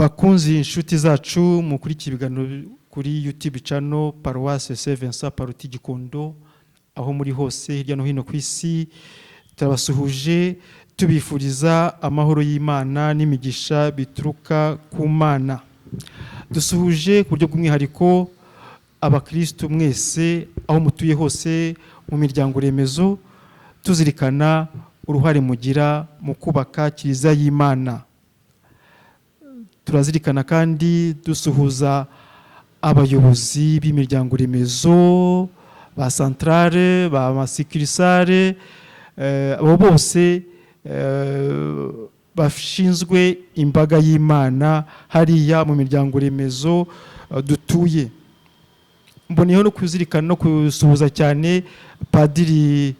Bakunzi, inshuti zacu mukurikiye ibiganiro kuri YouTube channel Paroisse Saint Vincent Pallotti Gikondo, aho muri hose hirya no hino ku isi, turabasuhuje tubifuriza amahoro y'Imana n'imigisha bituruka ku Mana. Dusuhuje ku buryo bw'umwihariko abakristu mwese aho mutuye hose mu miryango remezo, tuzirikana uruhare mugira mu kubaka Kiliziya y'Imana. Turazirikana kandi dusuhuza abayobozi b'imiryango remezo, ba centrale, ba ma succursales, abo bose bashinzwe imbaga y'Imana hariya mu miryango remezo dutuye. Mboneyeho no kuzirikana no gusuhuza cyane padiri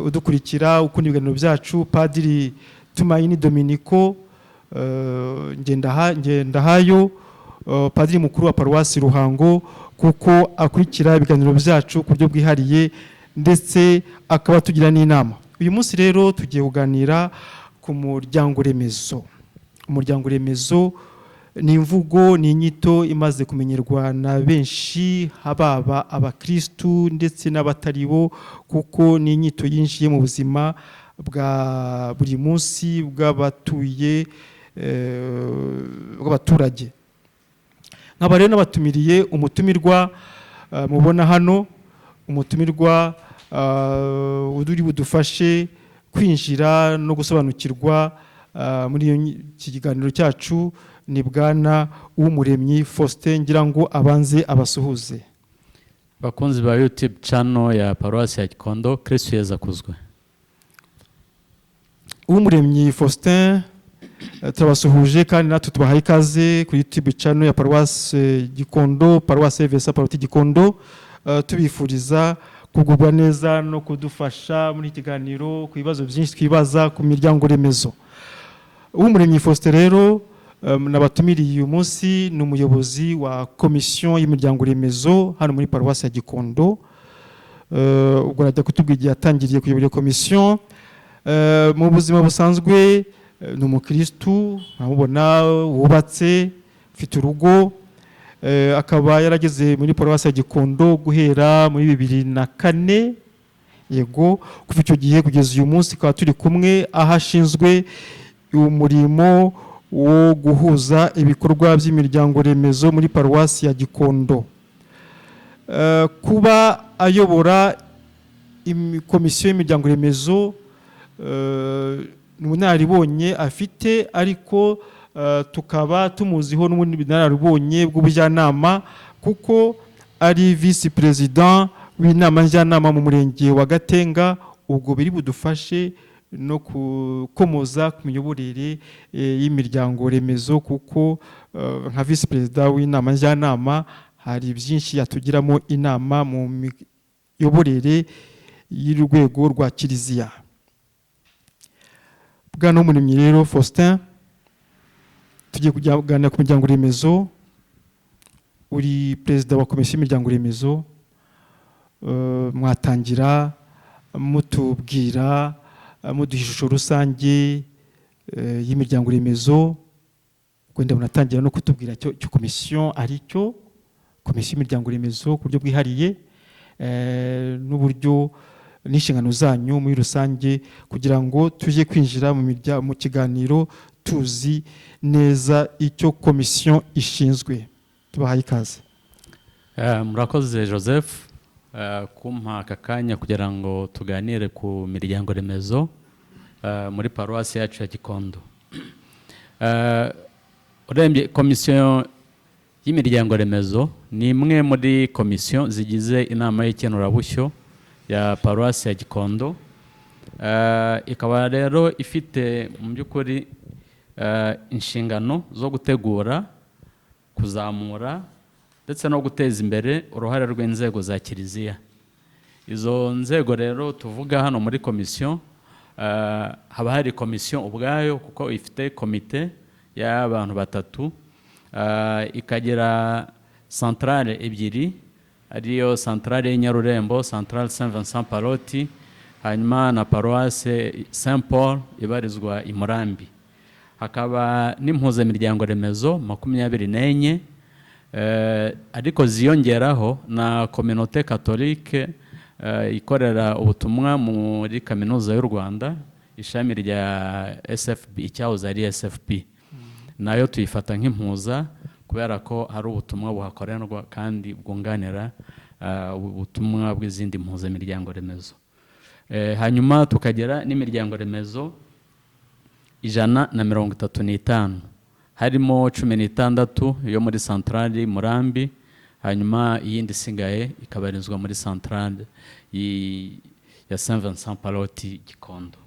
udukurikira, ukunda ibiganiro byacu, Padiri Tumayini Dominiko Ngendahayo, padiri mukuru wa Paruwasi Ruhango, kuko akurikira ibiganiro byacu ku buryo bwihariye ndetse akaba atugira n'inama. Uyu munsi rero tugiye kuganira ku muryango remezo. Umuryango remezo ni imvugo, ni inyito imaze kumenyerwa na benshi, baba abakristu ndetse n'abatari bo, kuko ni inyito yinjiye mu buzima bwa buri munsi bw'abatuye, bw'abaturage. Nkaba rero nabatumiriye umutumirwa mubona hano, umutumirwa uri budufashe kwinjira no gusobanukirwa muri iki kiganiro cyacu, ni Bwana Uwumuremyi Faustin. Ngira ngo abanze abasuhuze. Bakunzi ba YouTube channel ya Paruwasi ya Gikondo, Kristu Yezu akuzwe. Uwumuremyi Faustin, turabasuhuje kandi natwe tubahaye ikaze kuri YouTube channel ya Paruwasi Gikondo, Paruwasi Vincent Pallotti Gikondo, tubifuriza kugubwa neza no kudufasha muri iki kiganiro ku bibazo byinshi twibaza ku miryango remezo. Uwumuremyi Faustin rero nabatumiriye uyu munsi ni umuyobozi wa komisiyo y'imiryango remezo hano muri Paruwasi ya Gikondo. Ubwo arajya kutubwira igihe yatangiriye kuyobora iyo komisiyo. Mu buzima busanzwe ni umukristu, uramubona, wubatse, ufite urugo, akaba yarageze muri Paruwasi ya Gikondo guhera muri 2004. Yego, kuva icyo gihe kugeza uyu munsi tukaba turi kumwe, aho ashinzwe umurimo wo guhuza ibikorwa by'imiryango remezo muri Paruwasi ya Gikondo. Kuba ayobora komisiyo y'imiryango remezo ni ubunararibonye afite, ariko tukaba tumuziho n'ubundi bunararibonye bw'ubujyanama, kuko ari visi perezida w'inama njyanama mu murenge wa Gatenga. Ubwo biri budufashe no gukomoza ku miyoborere y'imiryango remezo, kuko nka visi perezida w'inama njyanama hari byinshi yatugiramo inama mu miyoborere y'urwego rwa kiliziya. Bwana Uwumuremyi rero Faustin, tugiye kuganira ku miryango remezo. Uri perezida wa komisiyo y'imiryango remezo. Mwatangira mutubwira, muduha ishusho rusange y'imiryango remezo, wenda munatangira no kutubwira icyo komisiyo ari cyo, komisiyo y'imiryango remezo ku buryo bwihariye, n'uburyo n'inshingano zanyu muri rusange, kugira ngo tujye kwinjira mu kiganiro tuzi neza icyo komisiyo ishinzwe. Tubahaye ikaze. Murakoze Joseph kumpa aka kanya kugira ngo tuganire ku miryango remezo muri paruwasi yacu ya Gikondo. Urebye komisiyo y'imiryango remezo ni imwe muri komisiyo zigize inama y'ikenurabushyo ya Paruwasi ya Gikondo. Ikaba rero ifite mu by'ukuri inshingano zo gutegura, kuzamura ndetse no guteza imbere uruhare rw'inzego za kiliziya. Izo nzego rero tuvuga hano muri komisiyo, haba hari komisiyo ubwayo, kuko ifite komite y'abantu batatu, ikagira centrale ebyiri, ariyo centrale y'Inyarurembo, Centrale Saint Vincent Pallotti, hanyuma na Paroisse Saint Paul ibarizwa i Murambi. Hakaba n'impuzamiryango remezo 24, ariko ziyongeraho na Communauté Catholique ikorera ubutumwa muri Kaminuza y'u Rwanda, ishami rya SFB, icyahoze ari SFP. Nayo tuyifata nk'impuza kubera ko hari ubutumwa buhakorerwa kandi bwunganira ubutumwa bw'izindi mpuzamiryango remezo. Hanyuma tukagira n'imiryango remezo 135, harimo 16 yo muri santarari Murambi, hanyuma iyindi isigaye ikabarizwa muri santarari ya Saint Vincent Pallotti Gikondo.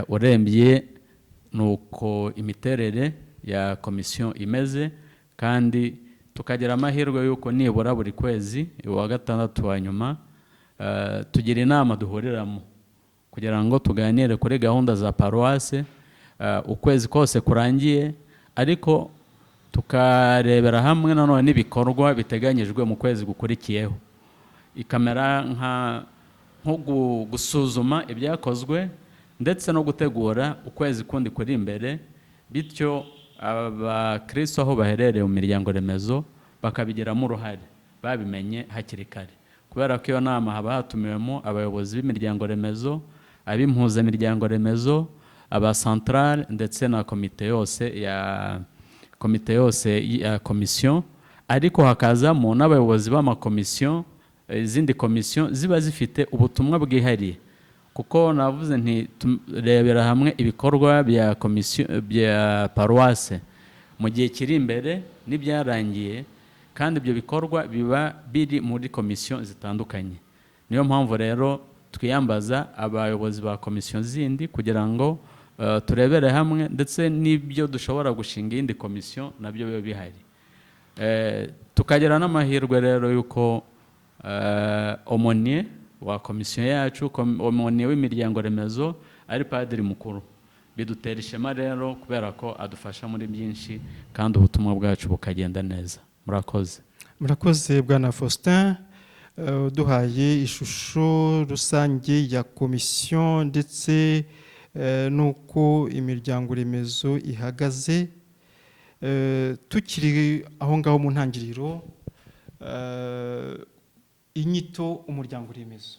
Urebye ni uko imiterere ya komisiyo imeze, kandi tukagira amahirwe y'uko nibura buri kwezi uwa gatandatu wa nyuma tugira inama duhuriramo kugira ngo tuganire kuri gahunda za paruwase ukwezi kose kurangiye, ariko tukarebera hamwe nanone n'ibikorwa biteganyijwe mu kwezi gukurikiyeho, ikamera nko gusuzuma ibyakozwe ndetse no gutegura ukwezi kundi kuri imbere. Bityo abakristo aho baherereye mu miryango remezo bakabigiramo uruhare babimenye hakiri kare, kubera ko iyo nama haba hatumiwemo abayobozi b'imiryango remezo, ab'impuzamiryango remezo, aba centrale ndetse na komite yose ya komisiyo, ariko hakazamo n'abayobozi b'amakomisiyo, izindi komisiyo ziba zifite ubutumwa bwihariye, kuko navuze nti turebera hamwe ibikorwa bya komisiyo bya paruwase mu gihe kiri imbere n'ibyarangiye, kandi ibyo bikorwa biba biri muri komisiyo zitandukanye. Niyo mpamvu rero twiyambaza abayobozi ba komisiyo zindi kugira ngo turebere hamwe, ndetse n'ibyo dushobora gushinga iyindi komisiyo nabyo biba bihari. Tukagira n'amahirwe rero y'uko aumônier wa komisiyo yacu, aumônier w'imiryango remezo, ari padiri mukuru. Bidutera ishema rero kubera ko adufasha muri byinshi kandi ubutumwa bwacu bukagenda neza. Murakoze. Murakoze, bwana Faustin, uduhaye ishusho rusange ya komisiyo ndetse n'uko imiryango remezo ihagaze. Tukiri aho ngaho mu ntangiriro, inyito umuryango remezo,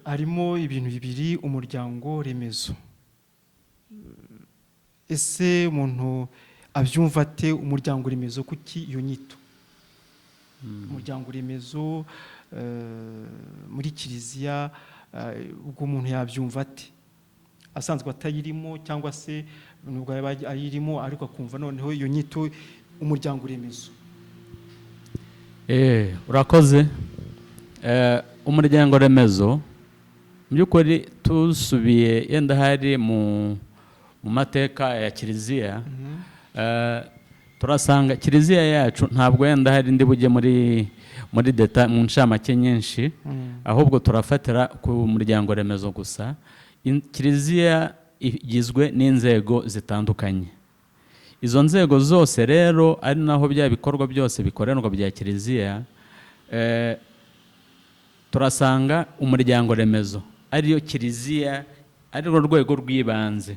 harimo ibintu bibiri. Umuryango remezo, ese umuntu abyumva ate? Umuryango remezo, kuki iyo nyito umuryango remezo muri kiliziya? Ubwo umuntu yabyumva ate asanzwe atayirimo, cyangwa se nubwo yaba ayirimo ariko akumva noneho iyo nyito umuryango remezo? Urakoze. Umuryango remezo mu by'ukuri, tusubiye yenda hari mu mateka ya kiliziya, turasanga kiliziya yacu, ntabwo yenda hari ndi bujye muri détails, mu ncamake nyinshi, ahubwo turafatira ku muryango remezo gusa. Kiliziya igizwe n'inzego zitandukanye. Izo nzego zose rero, ari naho bya bikorwa byose bikorerwa bya kiliziya, turasanga umuryango remezo ariyo kiliziya, ari rwo rwego rw'ibanze,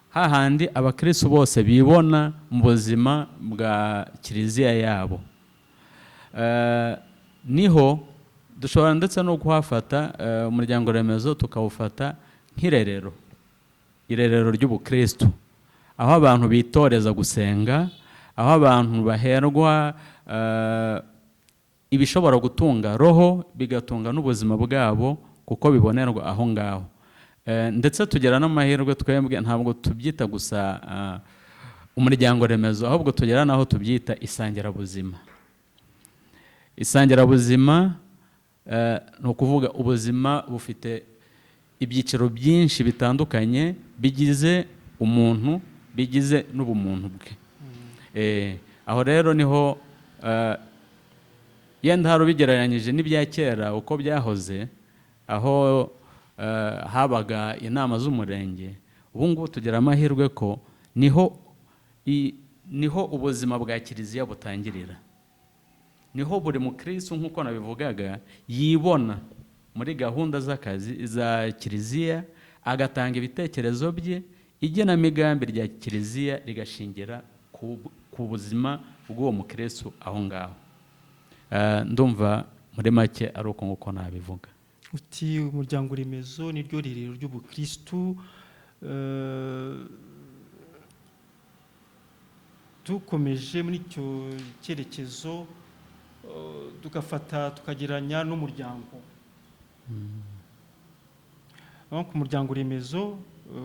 hahandi abakristo bose bibona mu buzima bwa kiliziya yabo. Niho dushobora ndetse no kuhafata umuryango remezo tukawufata nk'irerero, irerero ry'ubukristo, aho abantu bitoreza gusenga, aho abantu baherwa ibishobora gutunga roho bigatunga n'ubuzima bwabo, kuko bibonerwa aho ngaho. Ndetse tugira n'amahirwe, twebwe ntabwo tubyita gusa umuryango remezo, ahubwo tugera n'aho tubyita isangirabuzima. Isangirabuzima ni ukuvuga ubuzima bufite ibyiciro byinshi bitandukanye bigize umuntu, bigize n'ubumuntu bwe. Aho rero niho yenda hari ubigereranyije n'ibya kera uko byahoze, aho habaga inama z'umurenge. Ubu ngubu tugira amahirwe ko niho ubuzima bwa kiliziya butangirira, niho buri mukristo, nk'uko nabivugaga, yibona muri gahunda z'akazi za kiliziya. agatanga ibitekerezo bye, igenamigambi rya kiliziya rigashingira ku buzima bw'uwo mukristu aho ngaho. Ndumva muri make ari uko nguko nabivuga. Uti umuryango remezo niryo rerero ry'ubukristu. Dukomeje muri icyo cyerekezo, tugafata tukagereranya n'umuryango. Aho ku muryango remezo,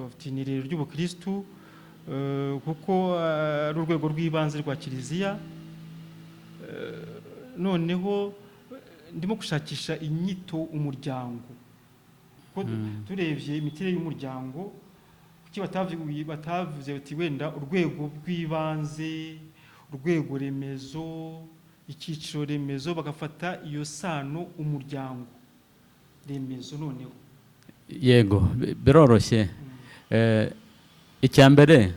uti ni irerero ry'ubukristu, kuko ari urwego rw'ibanze rwa kiliziya. Noneho ndimo gushakisha inyito umuryango, kuko turebye imiterere y'umuryango, kuki batavuze bati wenda urwego rw'ibanze, urwego remezo, icyiciro remezo, bagafata iyo sano umuryango remezo noneho? Yego, biroroshye. Icya mbere,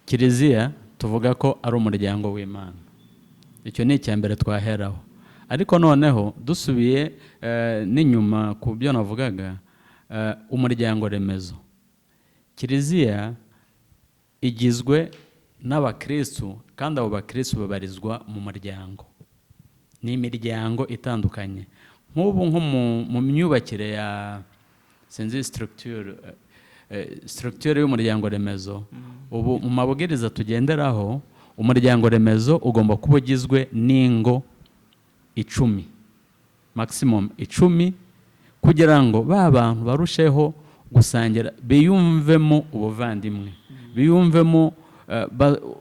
kiliziya tuvuga ko ari umuryango w'Imana. Icyo ni icya mbere twaheraho. Ariko noneho dusubiye n'inyuma ku byo navugaga, umuryango remezo, kiliziya igizwe n'abakristu, kandi abo bakristu babarizwa mu muryango. Ni imiryango itandukanye. Nk'ubu nko mu myubakire ya, sinzi, structure y'umuryango remezo, ubu mu mabwiriza tugenderaho, umuryango remezo ugomba kuba ugizwe n'ingo 10, maximum 10, kugira ngo ba bantu barusheho gusangira, biyumvemo ubuvandimwe, biyumvemo,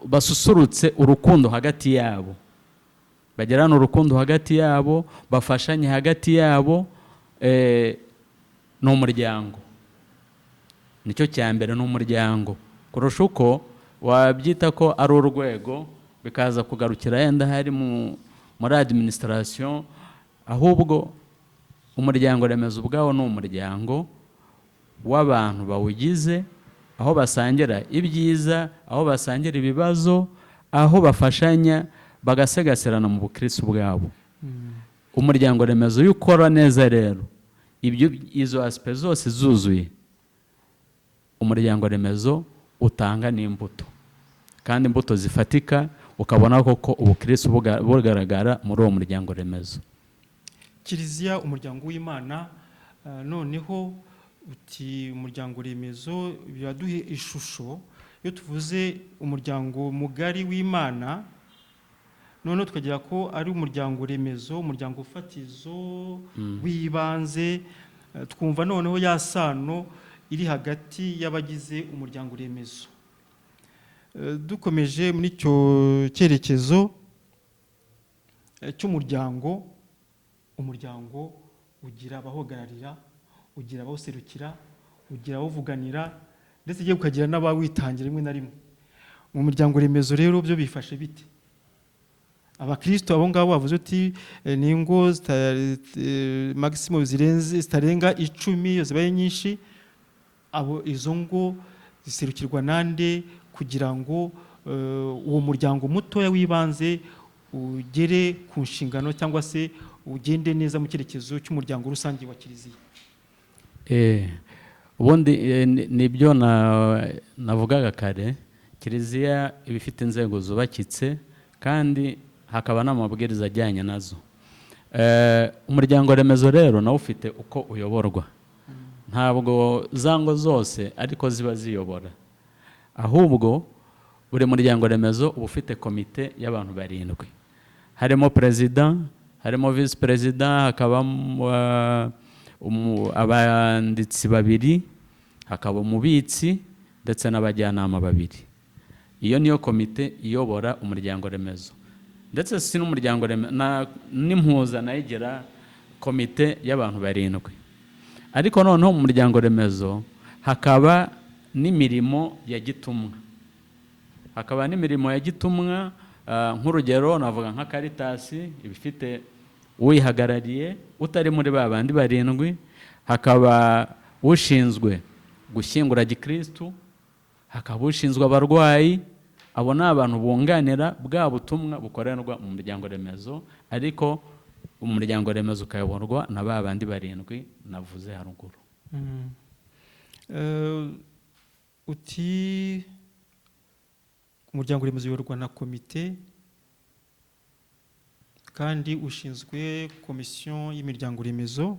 basusurutse urukundo hagati yabo, bagirane urukundo hagati yabo, bafashanye hagati yabo. Ni umuryango, nicyo cya mbere, ni umuryango kurusha uko wabyita ko ari urwego, bikaza kugarukira yenda hari muri administration. Ahubwo umuryango remezo ubwawo ni umuryango w'abantu bawugize, aho basangira ibyiza, aho basangira ibibazo, aho bafashanya, bagasegaserana mu bukristo bwabo. Umuryango remezo iyo ukora neza rero, ibyo izo aspects zose zuzuye, umuryango remezo utanga n'imbuto, kandi imbuto zifatika, ukabona koko ubukristo bugaragara muri uwo muryango remezo. Kiliziya umuryango w'Imana. Noneho uti umuryango remezo biraduhe ishusho. Iyo tuvuze umuryango mugari w'Imana, noneho tukagira ko ari umuryango remezo, umuryango fatizo w'ibanze, twumva noneho ya sano iri hagati y'abagize umuryango remezo. Dukomeje muri icyo cyerekezo cy'umuryango, umuryango ugira abahagararira, ugira abawuserukira, ugira abawuvuganira, ndetse igiye ukagira n'abawitangira rimwe na rimwe. Mu muryango remezo rero byo bifashe bite? Abakristo abo ngabo bavuze uti ni ingo maximum zirenze, zitarenga 10 iyo zibaye nyinshi. Abo izo ngo ziserukirwa nande kugira ngo uwo muryango mutoya w'ibanze ugere ku nshingano cyangwa se ugende neza mu cyerekezo cy'umuryango rusange wa kiliziya? Ubundi nibyo navugaga kare. Kiliziya iba ifite inzego zubakitse, kandi hakaba n'amabwiriza ajyanye nazo. Umuryango remezo rero nawo ufite uko uyoborwa. Ntabwo za ngo zose ariko ziba ziyobora, ahubwo buri muryango remezo uba ufite komite y'abantu barindwi, harimo perezida, harimo visi perezida, hakabamo abanditsi babiri, hakaba umubitsi ndetse n'abajyanama babiri. Iyo niyo komite iyobora umuryango remezo. Ndetse si n'umuryango n'impuza nayo igira komite y'abantu barindwi. Ariko noneho mu muryango remezo hakaba n'imirimo ya gitumwa, hakaba n'imirimo ya gitumwa. Nk'urugero navuga nka Caritas iba ifite uyihagarariye utari muri ba bandi barindwi, hakaba ushinzwe gushyingura gikristu, hakaba ushinzwe abarwayi. Abo ni abantu bunganira bwa butumwa bukorerwa mu muryango remezo, ariko umuryango remezo ukayoborwa na ba bandi barindwi navuze haruguru. Uti umuryango remezo uyoborwa na komite kandi ushinzwe komisiyo y'imiryango remezo.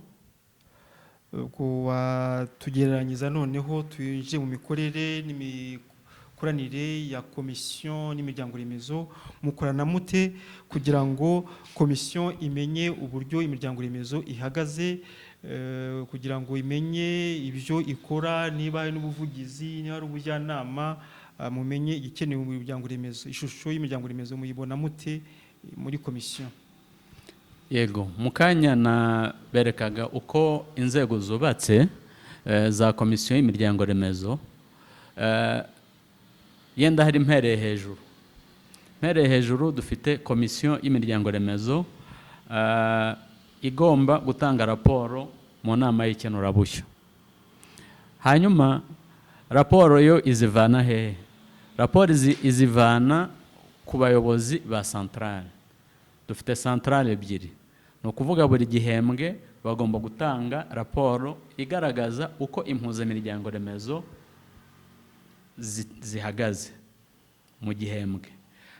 Ubwo watugereranyiriza noneho twinjiye mu mikorere n'imikoranire ya komisiyo n'imiryango remezo. Mukorana mute kugira ngo komisiyo imenye uburyo imiryango remezo ihagaze, kugira ngo imenye ibyo ikora, niba ari n'ubuvugizi, niba ari ubujyanama, mumenye igikenewe mu miryango remezo? Ishusho y'imiryango remezo muyibona mute muri komisiyo? Yego, mu kanya naberekaga uko inzego zubatse za komisiyo y'imiryango remezo. Yenda hari mpereye hejuru, dufite komisiyo y'imiryango remezo igomba gutanga raporo mu nama y'ikenurabushyo. Hanyuma raporo yo izivana hehe? Raporo izivana ku bayobozi ba santarare. Dufite santarare ebyiri, ni ukuvuga buri gihembwe bagomba gutanga raporo igaragaza uko impuzamiryango remezo zihagaze mu gihembwe.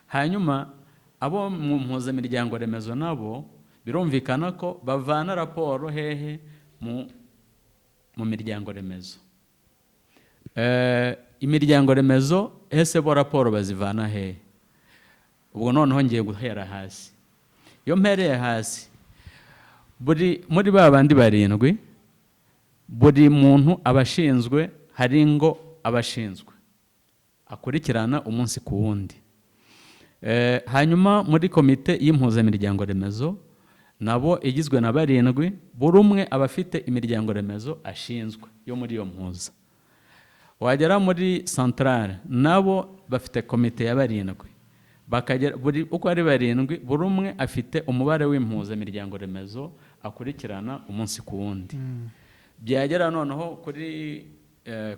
Hanyuma abo mu mpuzamiryango remezo nabo birumvikana ko bavana raporo hehe? Mu miryango remezo. Imiryango remezo ese bo raporo bazivana hehe? Ubwo noneho ngiye guhera hasi. Iyo mpereye hasi, buri muri ba bandi barindwi, buri muntu aba ashinzwe, hari ingo aba ashinzwe akurikirana umunsi ku wundi. Hanyuma muri komite y'impuzamiryango remezo nabo igizwe na barindwi, buri umwe aba afite imiryango remezo ashinzwe yo muri iyo mpuza. Wagera muri santarare nabo bafite komite ya barindwi, bakagera buri uko ari barindwi, buri umwe afite umubare w'impuzamiryango remezo akurikirana umunsi ku wundi. Byagera noneho kuri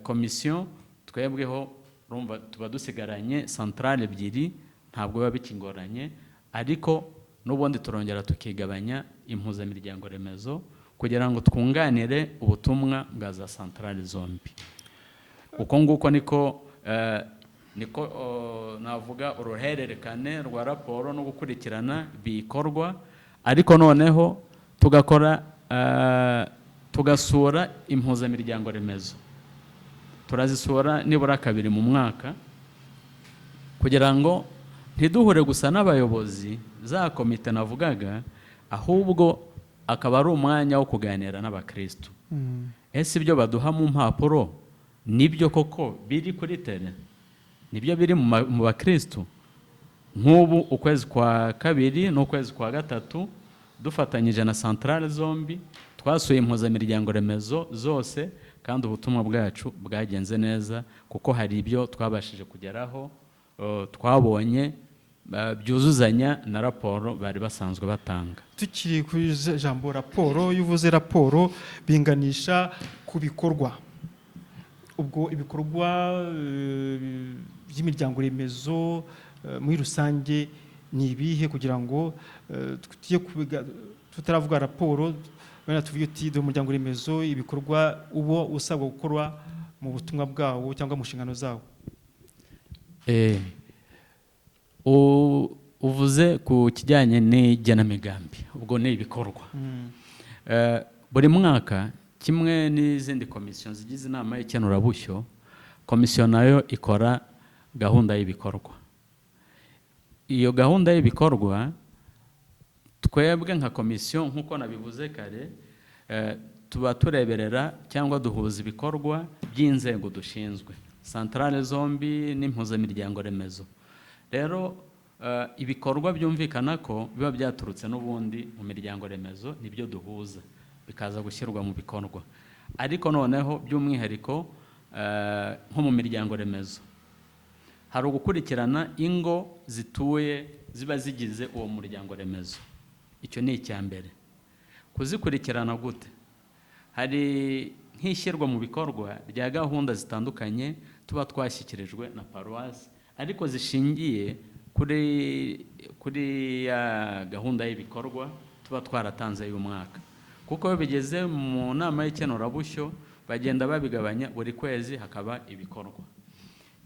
komisiyo, twebweho urumva tuba dusigaranye santarare ebyiri, ntabwo biba bikingoranye, ariko n'ubundi turongera tukigabanya impuzamiryango remezo kugira ngo twunganire ubutumwa bwa za santarare zombi. Uko nguko niko navuga uruhererekane rwa raporo no gukurikirana bikorwa. Ariko noneho tugakora, tugasura impuzamiryango remezo, turazisura nibura kabiri mu mwaka kugira ngo ntiduhure gusa n'abayobozi za komite navugaga, ahubwo akaba ari umwanya wo kuganira n'abakristu. Ese ibyo baduha mu mpapuro nibyo koko biri kuri terrain, nibyo biri mu bakristu? Nk'ubu ukwezi kwa kabiri n'ukwezi kwa gatatu, dufatanyije na santarare zombi, twasuye impuzamiryango remezo zose, kandi ubutumwa bwacu bwagenze neza kuko hari ibyo twabashije kugeraho, twabonye byuzuzanya na raporo bari basanzwe batanga. Tukiri kuri jambo raporo, iyo uvuze raporo binganisha ku bikorwa. Ubwo ibikorwa by'imiryango remezo muri rusange ni ibihe, kugira ngo tujye tutaravuga raporo, wenda tuvuge uti dore umuryango remezo, ibikorwa uba usabwa gukora mu butumwa bwawo cyangwa mu nshingano zawo? Uvuze ku kijyanye n'igenamigambi, ubwo ni ibikorwa. Buri mwaka, kimwe n'izindi komisiyo zigize inama y'ikenurabushyo, komisiyo nayo ikora gahunda y'ibikorwa. Iyo gahunda y'ibikorwa, twebwe nka komisiyo, nk'uko nabivuze kare, tuba tureberera cyangwa duhuza ibikorwa by'inzego dushinzwe, santarare zombi n'impuzamiryango remezo. Rero ibikorwa byumvikana ko biba byaturutse n'ubundi mu miryango remezo, nibyo duhuza bikaza gushyirwa mu bikorwa. Ariko noneho by'umwihariko nko mu miryango remezo hari ugukurikirana ingo zituye ziba zigize uwo muryango remezo. Icyo ni icya mbere. Kuzikurikirana gute? Hari nk'ishyirwa mu bikorwa rya gahunda zitandukanye tuba twashyikirijwe na paruwasi, ariko zishingiye kuri ya gahunda y'ibikorwa tuba twaratanze y'umwaka, kuko iyo bigeze mu nama y'ikenurabushyo Bagenda babigabanya, buri kwezi hakaba ibikorwa.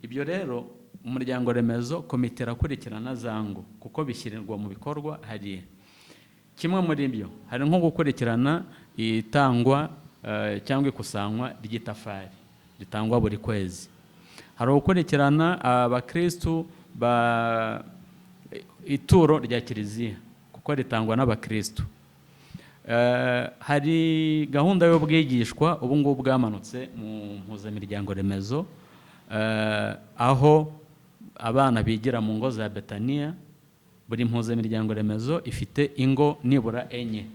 Ibyo rero umuryango remezo, komite irakurikirana za ngo kuko bishyirirwa mu bikorwa hariya. Kimwe muri byo hari nko gukurikirana itangwa cyangwa ikusanywa ry'itafari ritangwa buri kwezi. Hari ugukurikirana abakristu ba ituro rya kiliziya kuko ritangwa n'abakristu. Hari gahunda y'ubwigishwa ubu ngubu bwamanutse mu mpuzamiryango remezo, aho abana bigira mu ngo za Betaniya. Buri mpuzamiryango remezo ifite ingo nibura enye.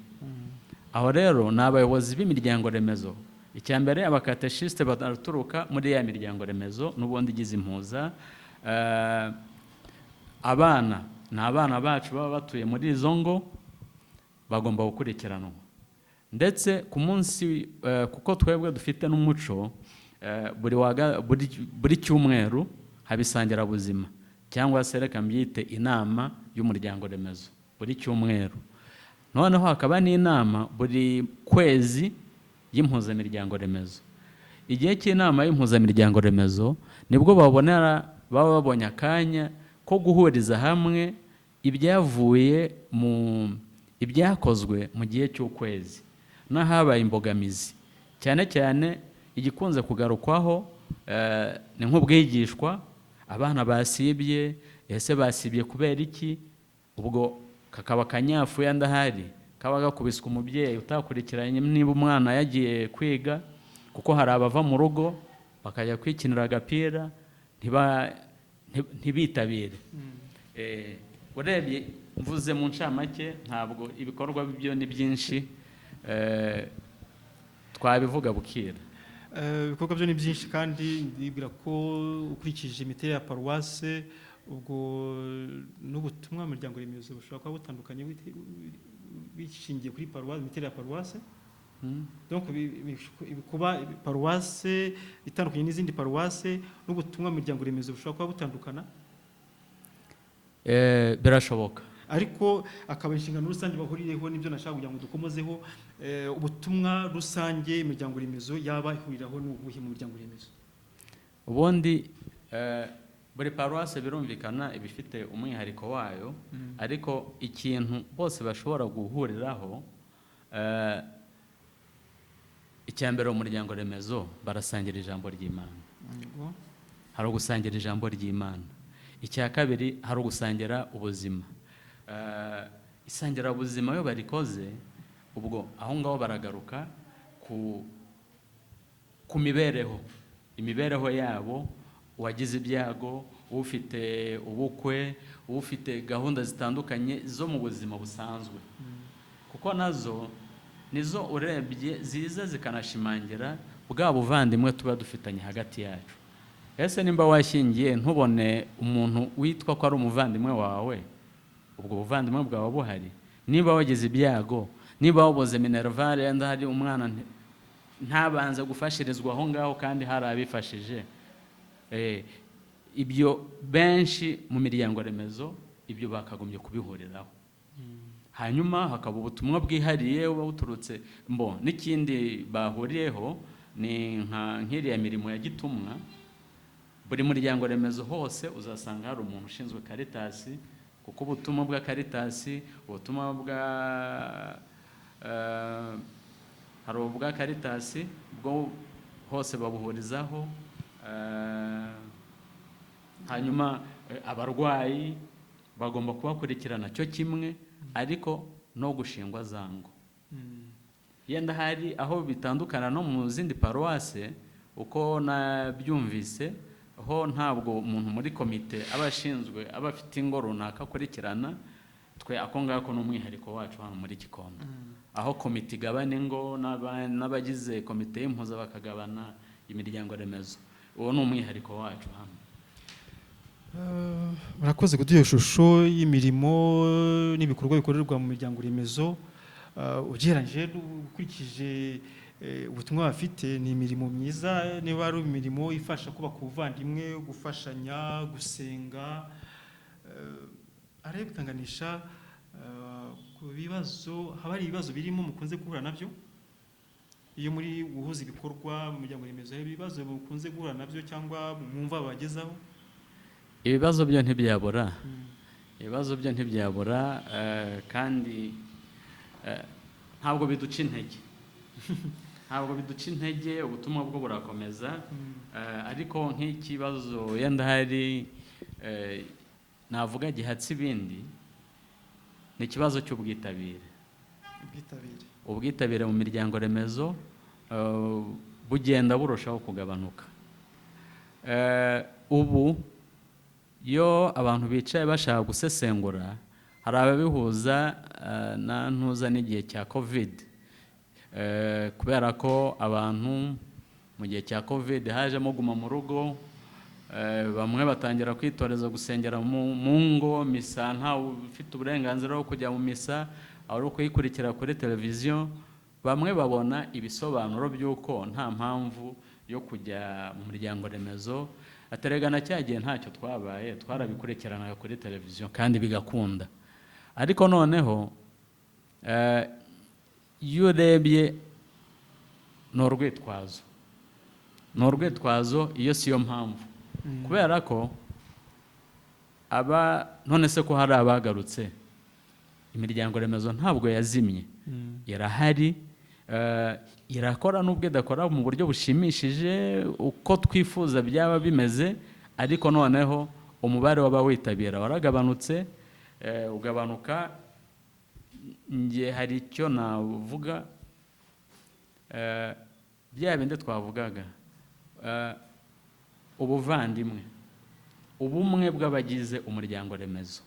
Aho rero ni abayobozi b'imiryango remezo. Icya mbere, abakateshisite baraturuka muri ya miryango remezo n'ubundi igize impuza. Abana ni abana bacu baba batuye muri izo ngo, bagomba gukurikiranwa. Ndetse ku munsi, kuko twebwe dufite n'umuco, buri cyumweru haba isangirabuzima, cyangwa se reka mbyite inama y'umuryango remezo buri cyumweru. Noneho hakaba n'inama buri kwezi y'impuzamiryango remezo. Igihe cy'inama y'impuzamiryango remezo nibwo baba babonye akanya ko guhuriza hamwe ibyavuye mu ibyakozwe mu gihe cy'ukwezi n'ahabaye imbogamizi. Cyane cyane igikunze kugarukwaho ni nk'ubwigishwa, abana basibye, ese basibye kubera iki? Ubwo kakaba akanyafu yandi ahari kaba gakubiswe umubyeyi utakurikiranye niba umwana yagiye kwiga, kuko hari abava mu rugo bakajya kwikinira agapira ntibitabire. Urebye mvuze mu ncamake, ntabwo ibikorwa byo ni byinshi, twabivuga bukira. Ibikorwa byo ni byinshi, kandi ndibwira ko ukurikije imiterere ya paruwase, ubwo n'ubutumwa mu miryango remezo bushobora kuba butandukanye bishingiye kuri paruwase, imiterere ya paruwase. Donc kuba paruwase itandukanye n'izindi paruwase, n'ubutumwa mu miryango remezo bushobora kuba butandukana. Birashoboka. Ariko akaba inshingano rusange bahuriyeho, nibyo nashaka kugira ngo dukomozeho. Ubutumwa rusange imiryango remezo yaba ihuriraho ni ubuhe mu miryango remezo? Ubundi buri paruwase birumvikana iba ifite umwihariko wayo, ariko ikintu bose bashobora guhuriraho, icya mbere, umuryango remezo barasangira ijambo ry'Imana. Hari ugusangira ijambo ry'Imana. Icya kabiri, hari ugusangira ubuzima. Isangirabuzima iyo barikoze, ubwo aho ngaho baragaruka ku mibereho, imibereho yabo, uwagize ibyago, ufite ubukwe, ufite gahunda zitandukanye zo mu buzima busanzwe, kuko nazo nizo urebye ziza zikanashimangira bwa buvandimwe tuba dufitanye hagati yacu. Ese nimba washyingiye ntubone umuntu witwa ko ari umuvandimwe wawe, ubwo buvandimwe bwawe buhari? Niba wagize ibyago, niba wabuze minerval, yenda hari umwana ntabanze gufashirizwa aho ngaho kandi hari abifashije. Ibyo benshi mu miryango remezo ibyo bakagombye kubihuriraho. Hanyuma hakaba ubutumwa bwihariye buba buturutse mbo. N'ikindi bahuriyeho ni nka nk'iriya mirimo ya gitumwa. Buri muryango remezo hose uzasanga hari umuntu ushinzwe Karitasi, kuko ubutumwa bwa Karitasi, ubutumwa bwa hari ubwa Karitasi bwo hose babuhurizaho. Hanyuma abarwayi bagomba kubakurikirana cyo kimwe, ariko no gushingwa za ngo. Yenda hari aho bitandukana no mu zindi paruwase, uko nabyumvise ho, ntabwo umuntu muri komite aba ashinzwe, aba afite ingo runaka akurikirana. Twe ako ngako ni umwihariko wacu hano muri Gikondo, aho komite igabana ingo n'abagize komite y'impuza bakagabana imiryango remezo. Uwo ni umwihariko wacu hano. Murakoze kuduha iyo shusho y'imirimo n'ibikorwa bikorerwa mu miryango remezo. Ugereranyije, ukurikije ubutumwa bafite, ni imirimo myiza, niba ari imirimo ifasha kubaka ubuvandimwe, gufashanya, gusenga. Arebe ku bibazo, haba hari ibibazo birimo mukunze guhura nabyo Iyo muri guhuza ibikorwa mu miryango remezo, hari ibibazo mukunze guhura nabyo cyangwa mwumva babagezaho? Ibibazo byo ntibyabura, ibibazo byo ntibyabura, kandi ntabwo biduca intege, ntabwo biduca intege, ubutumwa bwo burakomeza. Ariko nk'ikibazo yenda hari navuga gihatse ibindi ni ikibazo cy'ubwitabire. Ubwitabire. Ubwitabire mu miryango remezo bugenda burushaho kugabanuka. Ubu iyo abantu bicaye bashaka gusesengura, hari ababihuza na ntuza n'igihe cya COVID, kubera ko abantu mu gihe cya COVID hajemo guma mu rugo, bamwe batangira kwitoreza gusengera mu ngo, misa ntawe ufite uburenganzira bwo kujya mu misa, ari ukuyikurikira kuri televiziyo. Bamwe babona ibisobanuro by'uko nta mpamvu yo kujya mu muryango remezo, ateregana cya gihe ntacyo twabaye, twarabikurikiranaga kuri televiziyo kandi bigakunda. Ariko noneho iyo urebye ni urwitwazo, ni urwitwazo, iyo siyo mpamvu, kubera ko aba none se ko hari abagarutse, imiryango remezo ntabwo yazimye, irahari, irakora nubwo idakora mu buryo bushimishije uko twifuza byaba bimeze. Ariko noneho umubare w'abawitabira waragabanutse, ugabanuka. Nge hari icyo navuga, bya bindi twavugaga, ubuvandimwe, ubumwe bw'abagize umuryango remezo,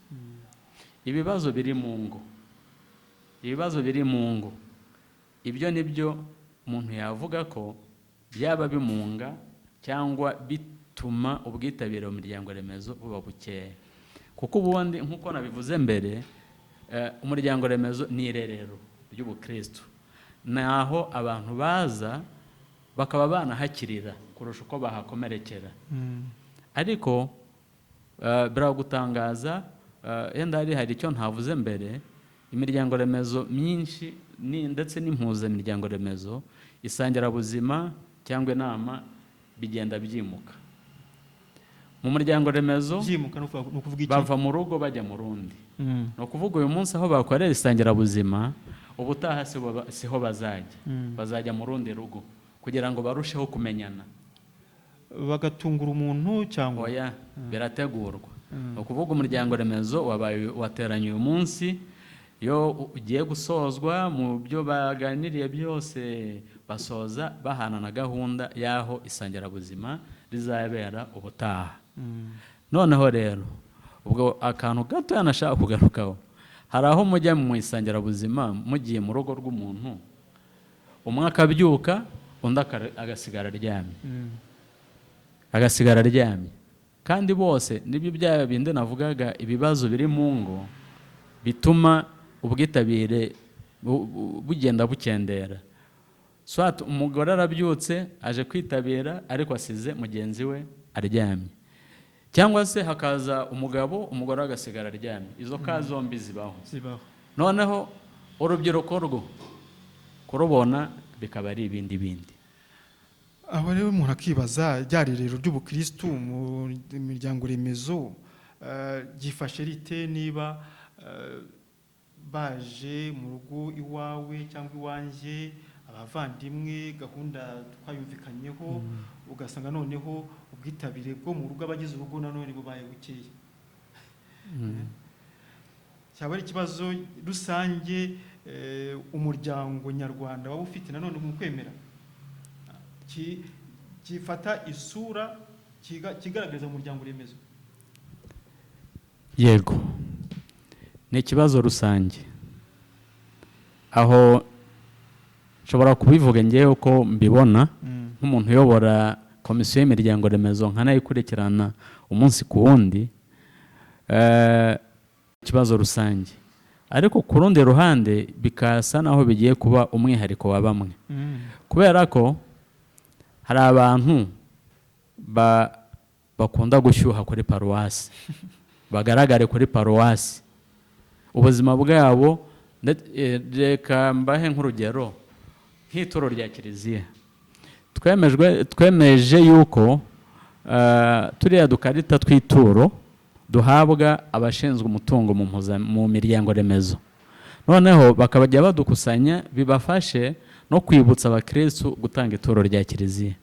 ibibazo biri mu ngo, ibibazo biri mu ngo, ibyo ni byo umuntu yavuga ko byaba bimunga cyangwa bituma ubwitabire mu miryango remezo buba bukeya. Kuko ubundi nk'uko nabivuze mbere, umuryango remezo ni irerero ry'ubukristo, ni aho abantu baza bakaba banahakirira kurusha uko bahakomerekera. Ariko biragutangaza, yenda hari icyo ntavuze mbere, imiryango remezo myinshi ndetse n'impuzamiryango remezo, isangirabuzima cyangwa inama bigenda byimuka mu muryango remezo. Byimuka ni ukuvuga iki? Bava mu rugo bajya mu rundi. Ni ukuvuga uyu munsi aho bakorera isangirabuzima, ubutaha siho bazajya, bazajya mu rundi rugo kugira ngo barusheho kumenyana. Bagatungura umuntu cyangwa? Oya, birategurwa. Ni ukuvuga umuryango remezo wabaye wateranye uyu munsi, iyo ugiye gusozwa mu byo baganiriye byose, basoza bahana na gahunda y'aho isangirabuzima rizabera ubutaha. Noneho rero ubwo akantu gato nashaka kugarukaho, hari aho mujya mu isangirabuzima mugiye mu rugo rw'umuntu, umwe akabyuka undi agasigara aryamye, agasigara aryamye, kandi bose nibyo bya bindi navugaga, ibibazo biri mu ngo bituma ubwitabire bugenda bukendera. Soit umugore arabyutse aje kwitabira ariko asize mugenzi we aryamye, cyangwa se hakaza umugabo, umugore agasigara aryamye. Izo ka zombi zibaho. Zibaho. Noneho urubyiruko rwo kurubona bikaba ari ibindi bindi. Aho rero umuntu akibaza, rya rerero ry'ubukristu mu miryango remezo ryifashe rite niba baje mu rugo iwawe cyangwa iwanjye, abavandimwe, gahunda twayumvikanyeho, ugasanga noneho ubwitabire bwo mu rugo, abagize urugo nanone bubaye bukeya? Cyaba ari ikibazo rusange umuryango nyarwanda waba ufite nanone mu kwemera, gifata isura kigaragaza umuryango remezo? Yego, ni ikibazo rusange. Aho nshobora kubivuga ngewe uko mbibona nk'umuntu uyobora komisiyo y'imiryango remezo nkanayikurikirana umunsi ku wundi, ikibazo rusange, ariko ku rundi ruhande bikasa naho bigiye kuba umwihariko wa bamwe, kubera ko hari abantu bakunda gushyuha kuri paruwasi, bagaragare kuri paruwasi ubuzima bwabo. Reka mbahe nk'urugero. Nk'ituro rya kiliziya, twemeje yuko turiya dukarita tw'ituro duhabwa abashinzwe umutungo mu miryango remezo, noneho bakabajya badukusanya, bibafashe no kwibutsa abakristu gutanga ituro rya kiliziya.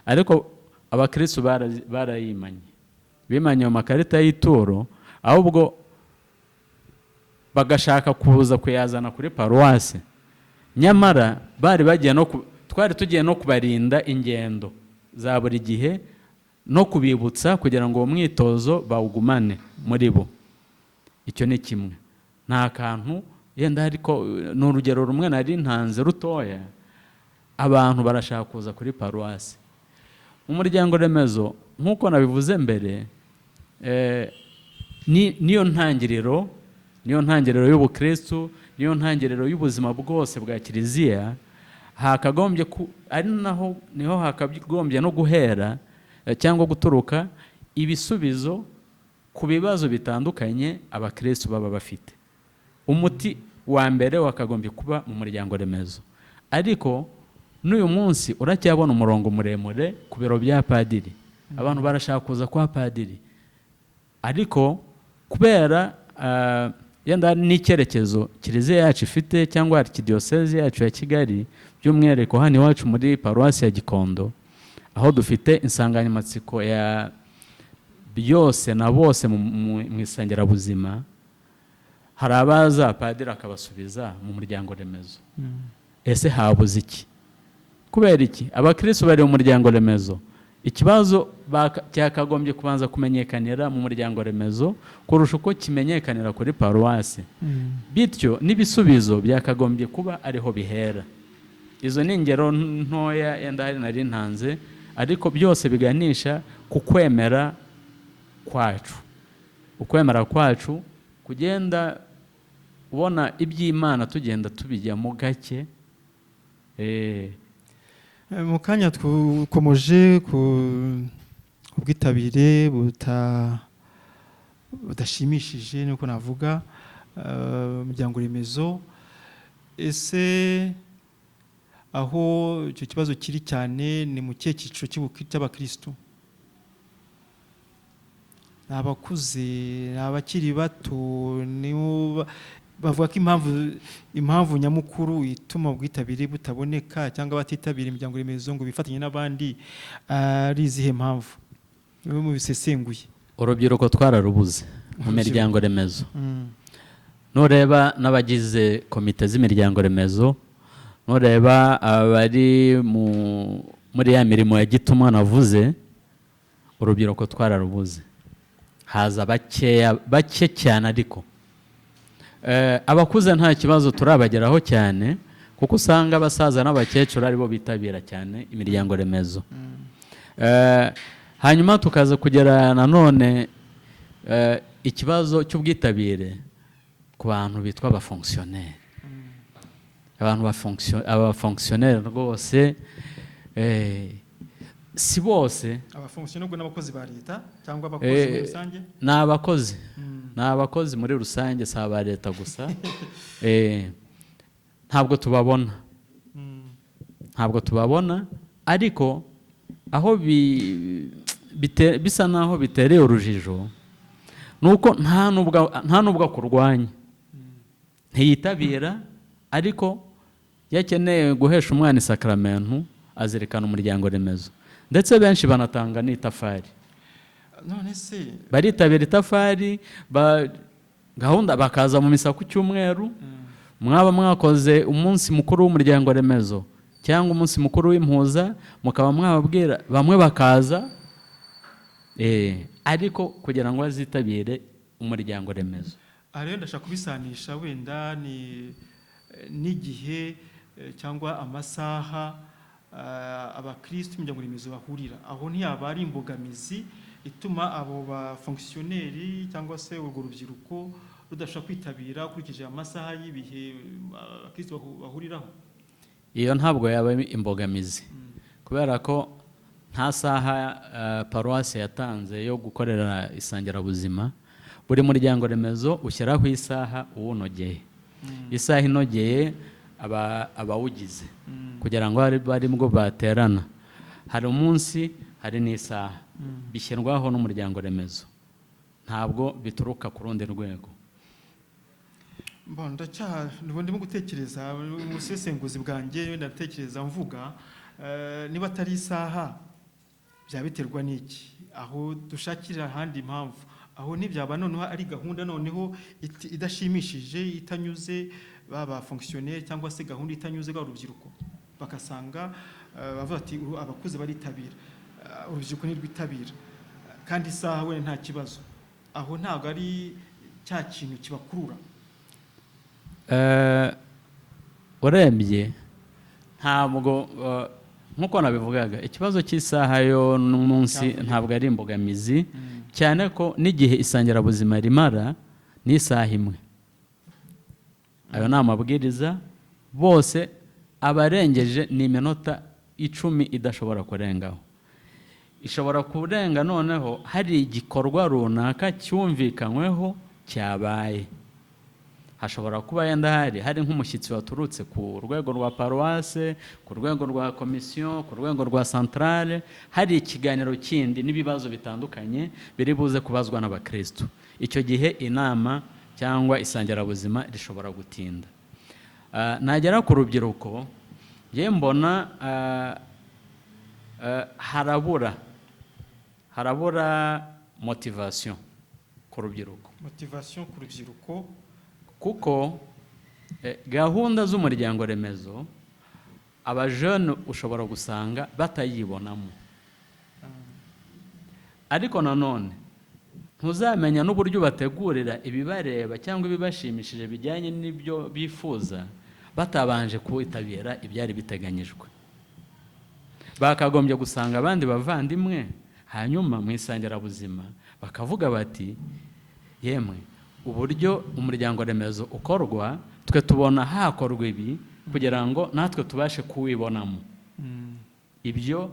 Ariko abakristu barayimanye, bimanye ayo makarita y'ituro, ahubwo bagashaka kuza kuyazana kuri paruwasi. Nyamara bari bagiye no twari tugiye no kubarinda ingendo za buri gihe no kubibutsa kugira ngo uwo mwitozo bawugumane muri bo. Icyo ni kimwe, nta kantu yenda, ariko ni urugero rumwe nari ntanze rutoya. Abantu barashaka kuza kuri paruwasi. Mu muryango remezo, nk'uko nabivuze mbere, niyo ntangiriro y'ubukristu, niyo ntangiriro y'ubuzima bwose bwa kiliziya. Hakagombye ari naho niho hakagombye no guhera cyangwa guturuka ibisubizo ku bibazo bitandukanye abakristu baba bafite. Umuti wa mbere wakagombye kuba mu muryango remezo, ariko n'uyu munsi uracyabona umurongo muremure ku biro bya padiri. Abantu barashaka kuza kwa padiri, ariko kubera yenda n'icyerekezo kiliziya yacu ifite cyangwa arikidiyosezi yacu ya Kigali, by'umwihariko hano iwacu muri paruwasi ya Gikondo, aho dufite insanganyamatsiko ya byose na bose mu isangerabuzima, hari abaza padiri akabasubiza mu muryango remezo. Ese habuze iki? Kubera iki abakristo bari mu muryango remezo? Ikibazo cyakagombye kubanza kumenyekanira mu muryango remezo kurusha uko kimenyekanira kuri paruwasi, bityo n'ibisubizo byakagombye kuba ariho bihera. Izo ni ingero ntoya yenda hari nari ntanze, ariko byose biganisha ku kwemera kwacu, ukwemera kwacu kugenda ubona iby'Imana tugenda tubijyamo gake. Mu kanya twakomoje ku bwitabire budashimishije, niko navuga, umuryango remezo. Ese aho icyo kibazo kiri cyane ni mu kihe cyiciro cy'abakristu? Ni abakuze, ni abakiri bato? Ni bavuga ko impamvu nyamukuru ituma ubwitabire butaboneka cyangwa batitabira imiryango remezo ngo bifatanye n'abandi ari izihe mpamvu niba mubisesenguye? Urubyiruko twararubuze mu miryango remezo. Nureba n'abagize komite z'imiryango remezo, nureba abari muri ya mirimo ya gitumwa navuze, urubyiruko twararubuze, haza bakeya, bake cyane. Ariko abakuze nta kibazo turabageraho cyane, kuko usanga abasaza n'abakecuru aribo bitabira cyane imiryango remezo. Hanyuma tukaza kugera nanone ikibazo cy'ubwitabire ku bantu bitwa abafonctionnaire, abantu abafonctionnaire rwose, si bose. Abafonctionnaire ubwo n'abakozi ba leta cyangwa abakozi muri rusange? Ni abakozi, ni abakozi muri rusange, si aba leta gusa. Ntabwo tubabona, ntabwo tubabona. Ariko aho bisa naho bitereye urujijo ni uko nta nubwo akurwanya, ntiyitabira, ariko iyo akeneye guhesha umwana isakaramentu azirikana umuryango remezo, ndetse benshi banatanga n'itafari. None se Baritabira itafari gahunda, bakaza mu misa ku cyumweru. Mwaba mwakoze umunsi mukuru w'umuryango remezo cyangwa umunsi mukuru w'impuza, mukaba mwababwira, bamwe bakaza, ariko kugira ngo azitabire umuryango remezo. Aha rero ndashaka kubisanisha wenda ni n'igihe cyangwa amasaha abakristu imiryango remezo bahurira. Aho ntiyaba ari imbogamizi ituma abo bafonctionnaire cyangwa se urwo rubyiruko rudashobora kwitabira ukurikije amasaha y'ibihe abakristu bahuriraho? Iyo ntabwo yaba imbogamizi, kubera ko nta saha paruwasi yatanze yo gukorera isangirabuzima. Buri muryango remezo ushyiraho isaha uwunogeye, isaha inogeye. abawugize kugira ngo ari bwo baterana. Hari umunsi, hari n'isaha bishyirwaho n'umuryango remezo, ntabwo bituruka ku rundi rwego. Bon, ndimo gutekereza mu busesenguzi bwanjye, wenda ndatekereza mvuga niba atari isaha byaba biterwa n'iki? Aho dushakira ahandi impamvu, aho ntibyaba noneho ari gahunda noneho idashimishije, itanyuze baba fonctionnaire, cyangwa se gahunda itanyuze rwa rubyiruko, bagasanga bavuga ati: "Abakuze baritabira, urubyiruko ntirwitabira," kandi isaha wenda nta kibazo. Aho ntabwo ari cya kintu kibakurura? Urebye ntabwo, nk'uko nabivugaga, ikibazo cy'isaha yo n'umunsi Cyavuye. ntabwo ari imbogamizi, cyane ko n'igihe isangirabuzima rimara ni isaha imwe. Ayo ni amabwiriza bose, abarengeje ni iminota 10 idashobora kurengaho. Ishobora kurenga noneho hari igikorwa runaka cyumvikanyweho cyabaye. Hashobora kuba yenda hari nk'umushyitsi waturutse ku rwego rwa paruwase, ku rwego rwa komisiyo, ku rwego rwa centrale, hari ikiganiro kindi n'ibibazo bitandukanye biri buze kubazwa n'abakristo. Icyo gihe inama cyangwa isangirabuzima rishobora gutinda. Nagera ku rubyiruko, njye mbona harabura motivation ku rubyiruko. Motivation ku rubyiruko. Kuko gahunda z'umuryango remezo abajene ushobora gusanga batayibonamo, ariko nanone ntuzamenya n'uburyo bategurira ibibareba cyangwa ibibashimishije bijyanye n'ibyo bifuza batabanje kwitabira ibyari biteganyijwe. Bakagombye gusanga abandi bavandimwe, hanyuma mu isangirabuzima bakavuga bati: "Yemwe, uburyo umuryango remezo ukorwa, twe tubona hakorwa ibi kugira ngo natwe tubashe kuwibonamo." Ibyo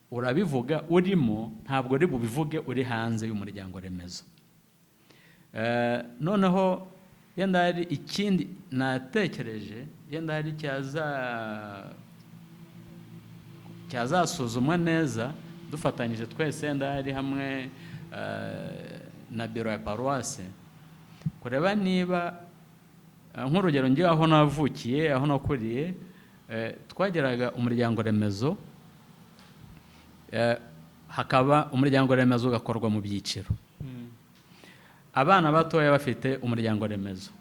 urabivuga urimo, ntabwo uri bubivuge uri hanze y'umuryango remezo. Noneho yenda hari ikindi natekereje, yenda hari cyazasuzumwa neza dufatanyije twese, yenda hari hamwe na biro ya paruwase, kureba niba nk'urugero ngewe aho navukiye, aho nakuriye, twageraga umuryango remezo, hakaba umuryango remezo ugakorwa mu byiciro. Abana batoya bafite umuryango remezo.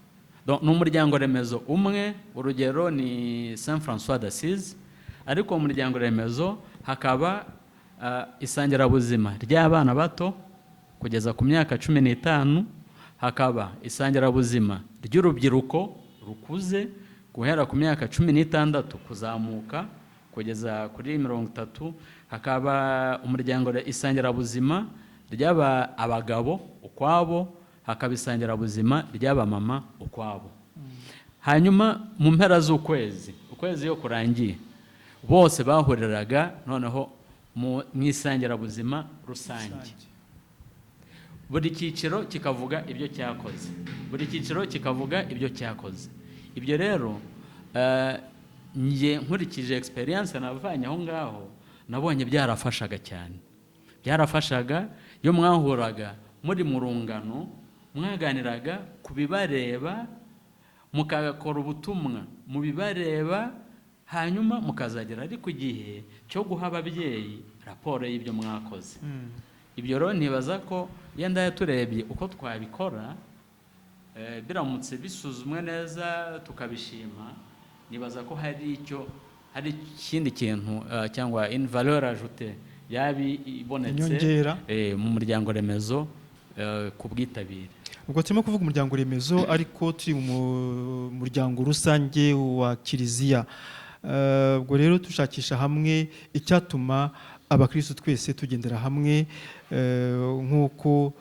Donc, ni umuryango remezo umwe, urugero ni Saint François d'Assise, ariko mu muryango remezo hakaba isangirabuzima ry'abana bato kugeza ku myaka 15, hakaba isangirabuzima ry'urubyiruko rukuze guhera ku myaka 16 kuzamuka kugeza kuri 30, hakaba umuryango isangirabuzima ry'aba abagabo ukwabo, hakaba isangirabuzima ry'abamama ukwabo. Hanyuma mu mpera z'ukwezi, ukwezi iyo kurangiye, bose bahuriraga noneho mu isangirabuzima rusange, buri cyiciro kikavuga ibyo cyakoze, buri cyiciro kikavuga ibyo cyakoze. Ibyo rero, njye nkurikije experience navanye aho ngaho, nabonye byarafashaga cyane. Byarafashaga iyo mwahuraga muri mu rungano, mwaganiraga ku bibareba, mukakora ubutumwa mu bibareba, hanyuma mukazagera ariko igihe cyo guha ababyeyi raporo y'ibyo mwakoze. Ibyo rero nibaza ko yenda turebye uko twabikora, biramutse bisuzumwe neza tukabishima, nibaza ko hari icyo, hari ikindi kintu cyangwa une valeur ajoutée yaba ibonetse Inyongera. Mu muryango remezo ku bwitabire. Ubwo turimo kuvuga umuryango remezo, ariko turi mu muryango rusange wa kiliziya. Ubwo rero dushakisha hamwe icyatuma abakristo twese tugendera hamwe, nk'uko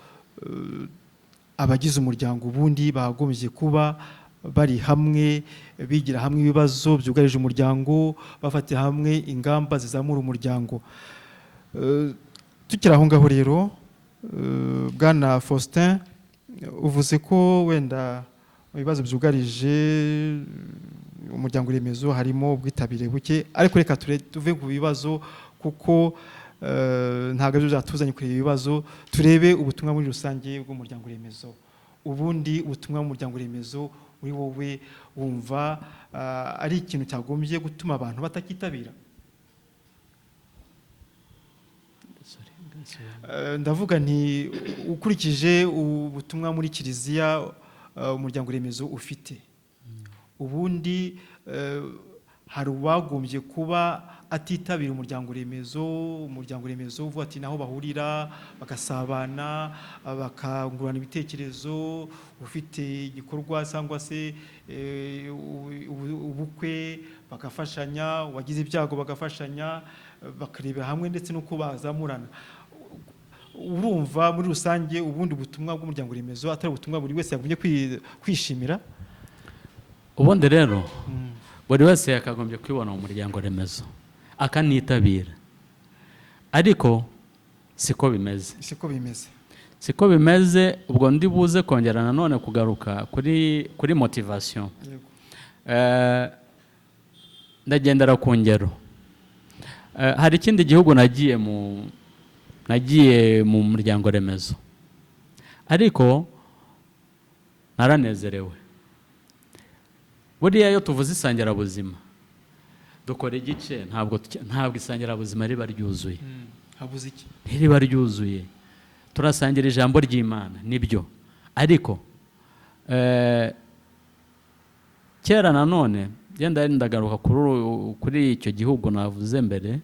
abagize umuryango ubundi bagombye kuba bari hamwe, bigira hamwe ibibazo byugarije umuryango, bafatira hamwe ingamba zizamura umuryango. Tukiri aho ngaho rero, bwana Faustin, uvuze ko wenda mu bibazo byugarije Umuryango remezo harimo ubwitabire buke, ariko reka tuve ku bibazo, kuko ntabwo aribyo byatuzanye kureba ibibazo. Turebe ubutumwa muri rusange bw'umuryango remezo. Ubundi ubutumwa bw'umuryango remezo, muri wowe wumva ari ikintu cyagombye gutuma abantu batakitabira? Ndavuga nti ukurikije ubutumwa muri kiliziya umuryango remezo ufite, ubundi hari uwagombye kuba atitabira umuryango remezo? Umuryango remezo uvuga ati naho bahurira bagasabana, bakungurana ibitekerezo, ufite igikorwa cyangwa se ubukwe bagafashanya, uwagize ibyago bagafashanya, bakarebera hamwe ndetse n'uko bazamurana. Urumva muri rusange ubundi ubutumwa bw'umuryango remezo atari ubutumwa buri wese yagombye kwishimira? Ubundi rero buri wese yakagombye kwibona mu muryango remezo akanitabira, ariko siko bimeze. Siko bimeze. Siko bimeze. Ubwo ndi buze kongera nanone kugaruka kuri motivation. Ndagendera ku ngero. Hari ikindi gihugu nagiye mu muryango remezo, ariko naranezerewe. Buriya iyo tuvuze isangirabuzima dukora igice, ntabwo isangirabuzima riba ryuzuye. Habuze iki? Ntiriba ryuzuye. Turasangira ijambo ry'Imana nibyo, ariko kera nanone genda ndagaruka kuri icyo gihugu navuze mbere.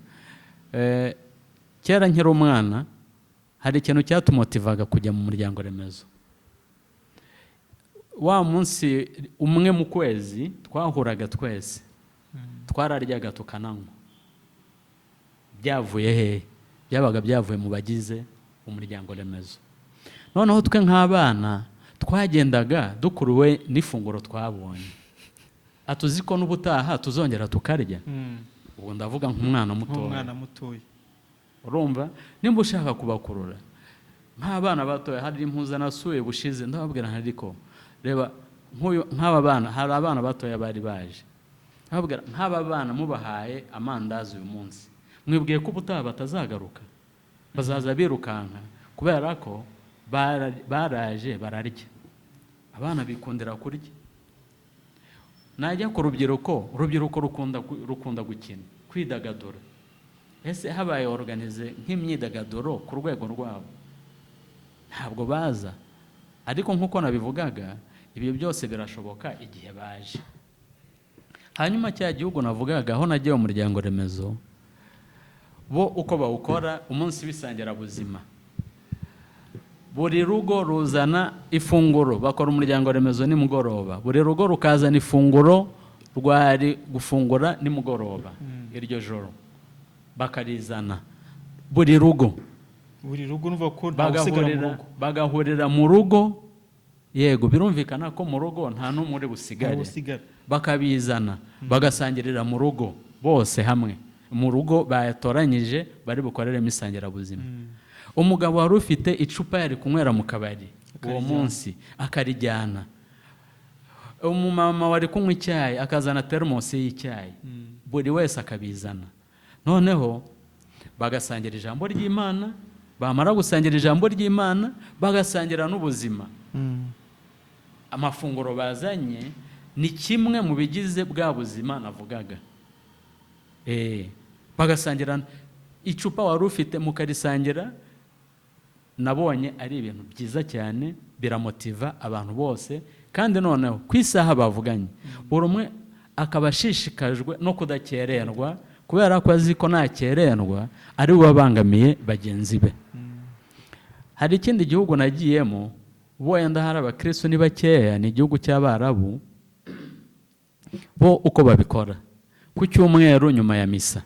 Kera nkiri umwana hari ikintu cyatumotivaga kujya mu muryango remezo. Wa munsi umwe mu kwezi twahuraga twese, twararyaga tukananywa. Byavuye hehe? Byabaga byavuye mu bagize umuryango remezo. Noneho twe nk'abana twagendaga dukuruwe n'ifunguro twabonye, atuzi ko n'ubutaha tuzongera tukarya. Ubwo ndavuga nk'umwana mutoya. Nk'umwana mutoya. Urumva nimba ushaka kubakurura nk'abana batoya, hari impuzanasuye bushize ndababwira nti ariko reba nk'uyu, nk'aba bana, hari abana batoya bari baje, ndababwira nk'aba bana mubahaye amandazi uyu munsi, mwibwiye ko ubutaha batazagaruka? Bazaza birukanka kubera ko baraje bararya. Abana bikundira kurya. Najya ku rubyiruko, urubyiruko rukunda gukina, kwidagadura. Ese habaye organize nk'imyidagaduro ku rwego rwabo, ntabwo baza? Ariko nk'uko nabivugaga, ibyo byose birashoboka igihe baje. Hanyuma cya gihugu navugaga aho nagiye mu muryango remezo, bo uko bawukora, umunsi w'isangirabuzima buri rugo ruzana ifunguro. Bakora umuryango remezo nimugoroba, buri rugo rukazana ifunguro rwari gufungura nimugoroba iryo joro, bakarizana buri rugo. Buri rugo, nuvuga ko ntawe usigara mu rugo. Bagahurira mu rugo. Yego, birumvikana ko mu rugo nta n'umwe uri busigare. Ntawe usigara. Bakabizana, bagasangira mu rugo bose hamwe, mu rugo batoranyije bari bukoreremo isangirabuzima. Umugabo wari ufite icupa yari kunywera mu kabari uwo munsi akarijyana, umumama wari kunywa icyayi akazana teremusi y'icyayi, buri wese akabizana. Noneho bagasangira ijambo ry'Imana, bamara gusangira ijambo ry'Imana bagasangira n'ubuzima. Amafunguro bazanye ni kimwe mu bigize bwa buzima navugaga. Bagasangira icupa wari ufite mukarisangira. Nabonye ari ibintu byiza cyane, biramotiva abantu bose. Kandi noneho ku isaha bavuganye, buri umwe akaba ashishikajwe no kudakererwa, kubera ko azi ko nakererwa ari we wabangamiye bagenzi be. Hari ikindi gihugu nagiyemo, wenda hari abakristo ni bakeya, ni igihugu cy'Abarabu. Bo uko babikora, ku cyumweru nyuma ya misa,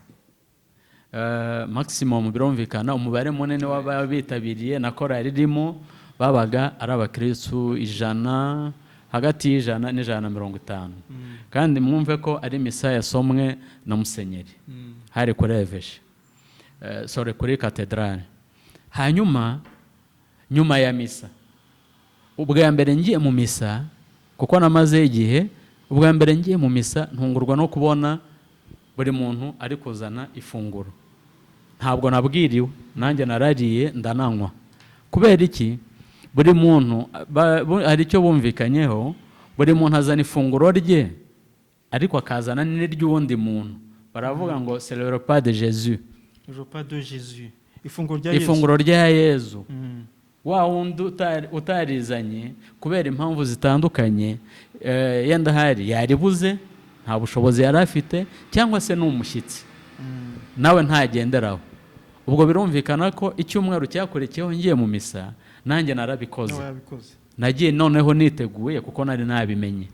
maximum birumvikana umubare munini w'ababa bitabiriye na korali irimo babaga ari abakristu 100, hagati y'100 n'150. Kandi mwumve ko ari misa yasomwe na musenyeri, hari kuri évêché, sorry, kuri katedrale. Hanyuma nyuma ya misa, ubwa mbere ngiye mu misa kuko namaze igihe Ubwa mbere ngiye mu misa ntungurwa no kubona buri muntu ari kuzana ifunguro. Ntabwo nabwiriwe, nanjye narariye ndananywa. Kubera iki? Buri muntu hari icyo bumvikanyeho, buri muntu azana ifunguro rye ariko akazana n'iry'uwundi muntu. Baravuga ngo c'est le repas de Jésus. Repas de Jésus, ifunguro rya Yezu. Ifunguro rya Yezu. Wa wundi utarizanye kubera impamvu zitandukanye, yenda hari yaribuze, nta bushobozi yari afite, cyangwa se ni umushyitsi, nawe ntagenderaho. Ubwo birumvikana ko icyumweru cyakurikiyeho ngiye mu misa nanjye narabikoze. Nawe yabikoze. Nagiye noneho niteguye kuko nari nabimenye.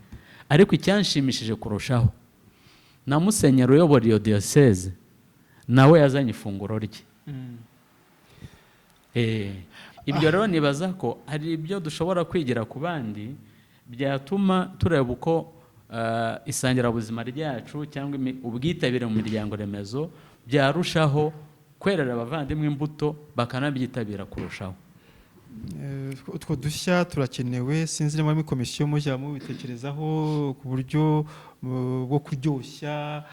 Ariko icyanshimishije kurushaho, na musenyeri uyobora iyo diyoseze nawe yazanye ifunguro rye. Ibyo rero nibaza ko hari ibyo dushobora kwigira ku bandi byatuma tureba uko isangirabuzima ryacu cyangwa ubwitabire mu miryango remezo byarushaho kwerera abavandimwe imbuto, bakanabyitabira kurushaho. Utwo dushya turakenewe. Sinzi niba muri komisiyo mujya mubitekerezaho ku buryo bwo kuryoshya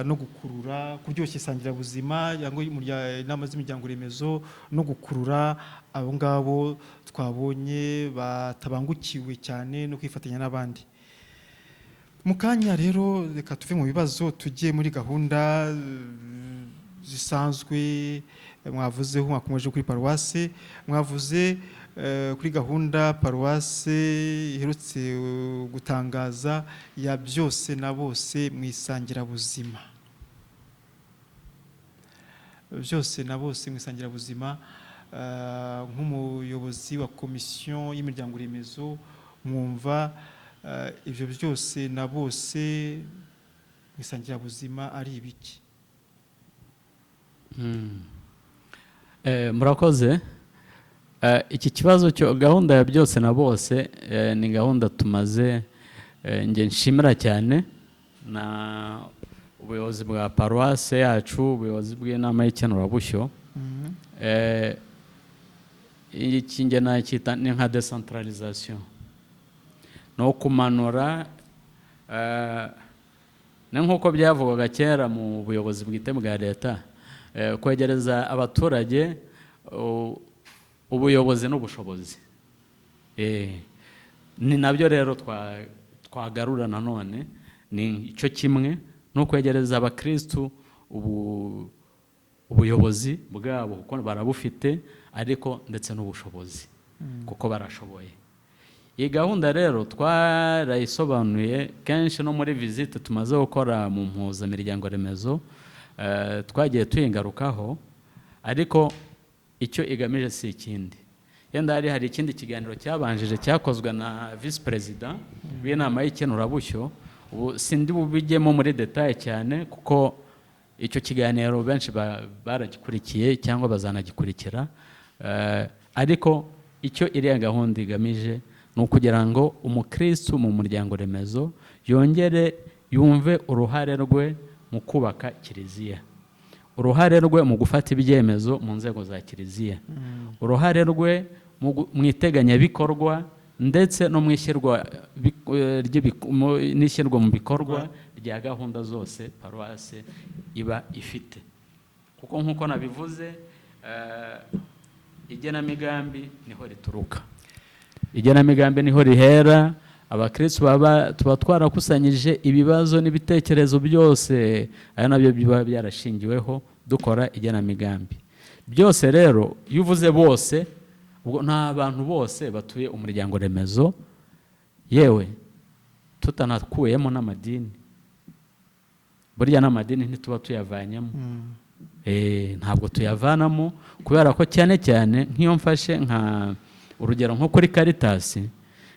no gukurura, kuryoshya isangirabuzima cyangwa inama z'imiryango remezo, no gukurura abo ngabo twabonye batabangukiwe cyane no kwifatanya n'abandi. Mu kanya rero reka tuve mu bibazo tujye muri gahunda zisanzwe. Mwavuzeho, mwakomeje kuri paruwase, mwavuze kuri gahunda paruwase iherutse gutangaza ya byose na bose mu isangirabuzima. Byose na bose mu isangirabuzima, nk'umuyobozi wa komisiyo y'imiryango remezo, mwumva ibyo byose na bose mu isangirabuzima ari ibiki? Murakoze. Iki kibazo cyo gahunda ya byose na bose ni gahunda tumaze, nge nshimira cyane na ubuyobozi bwa paruwase yacu, ubuyobozi bw'inama y'ikenurabushyo. Iki nge nacyita ni nka décentralisation, ni ukumanura, ni nk'uko byavugwaga kera mu buyobozi bwite bwa leta, kwegereza abaturage ubuyobozi n'ubushobozi. Ni nabyo rero twagarura nanone, ni icyo kimwe no kwegereza abakristu ubuyobozi bwabo kuko barabufite, ariko ndetse n'ubushobozi kuko barashoboye. Iyi gahunda rero twarayisobanuye kenshi no muri visite tumaze gukora mu mpuzamiryango remezo, twagiye tuyingarukaho, ariko icyo igamije si ikindi. Yenda hari ikindi kiganiro cyabanjije cyakozwe na visi perezida w'inama y'ikenurabushyo. Ubu sindi bubijyemo muri détail cyane kuko icyo kiganiro benshi baragikurikiye cyangwa bazanagikurikira. Ariko icyo iriya gahunda igamije ni ukugira ngo umukristu mu muryango remezo yongere yumve uruhare rwe mu kubaka kiliziya, uruhare rwe mu gufata ibyemezo mu nzego za kiliziya, uruhare rwe mu iteganyabikorwa ndetse no mu ishyirwa n'ishyirwa mu bikorwa rya gahunda zose paruwase iba ifite. Kuko nk'uko nabivuze, igenamigambi niho rituruka, igenamigambi niho rihera. Abakristu baba tuba twarakusanyije ibibazo n'ibitekerezo byose, ari nabyo biba byarashingiweho dukora igenamigambi. Byose rero, iyo uvuze bose, ubwo nta bantu bose batuye umuryango remezo, yewe tutanakuyemo n'amadini. Burya n'amadini ntituba tuyavanyemo. Ntabwo tuyavanamo, kubera ko cyane cyane nk'iyo mfashe nka urugero nko kuri Caritas,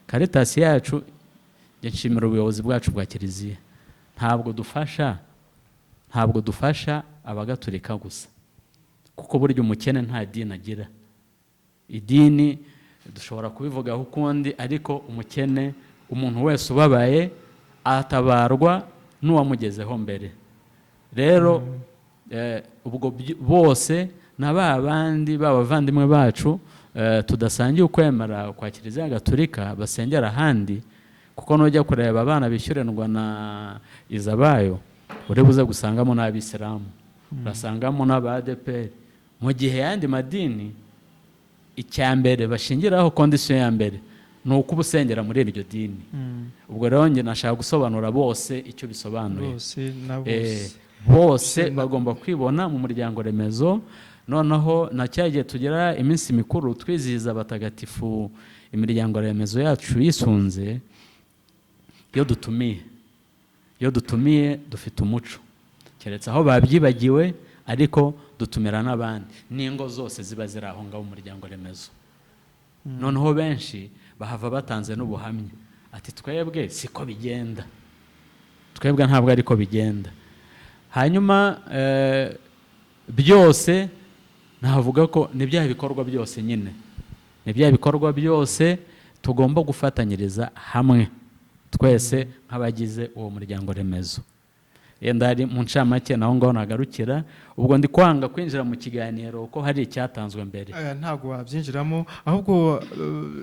Caritas yacu, njye nshimira ubuyobozi bwacu bwa kiliziya, ntabwo dufasha abagatulika gusa, kuko burya umukene nta dini agira. Idini dushobora kubivugaho ukundi, ariko umukene, umuntu wese ubabaye atabarwa n'uwamugezeho mbere. Rero ubwo bose na ba bandi b'abavandimwe bacu tudasangiye ukwemera kwa kiliziya gatulika basengera ahandi. Kuko nujya kureba abana bishyurirwa na Izabayo, uri buze gusangamo n'abisilamu, urasangamo n'aba ADEPR, mu gihe ayandi madini icya mbere bashingiraho, condition ya mbere, ni uko uba usengera muri iryo dini. Ubwo rero njye nashaka gusobanura bose icyo bisobanuye. Bose na bose. Bose bagomba kwibona mu muryango remezo. Noneho na cya gihe tugira iminsi mikuru twizihiza abatagatifu, imiryango remezo yacu yisunze, iyo dutumiye dufite umuco, keretse aho babyibagiwe, ariko dutumira n'abandi n'ingo zose ziba ziri aho ngaho mu muryango remezo. Noneho benshi bahava batanze n'ubuhamya, ati: "Twebwe siko bigenda, twebwe ntabwo ariko bigenda." Hanyuma byose navuga ko ni bya bikorwa byose nyine, ni bya bikorwa byose tugomba gufatanyiriza hamwe twese nk'abagize uwo muryango remezo. Yenda hari mu ncamake naho ngaho nagarukira. Ubwo ndi kwanga kwinjira mu kiganiro ko hari icyatanzwe mbere. Aya ntabwo wabyinjiramo, ahubwo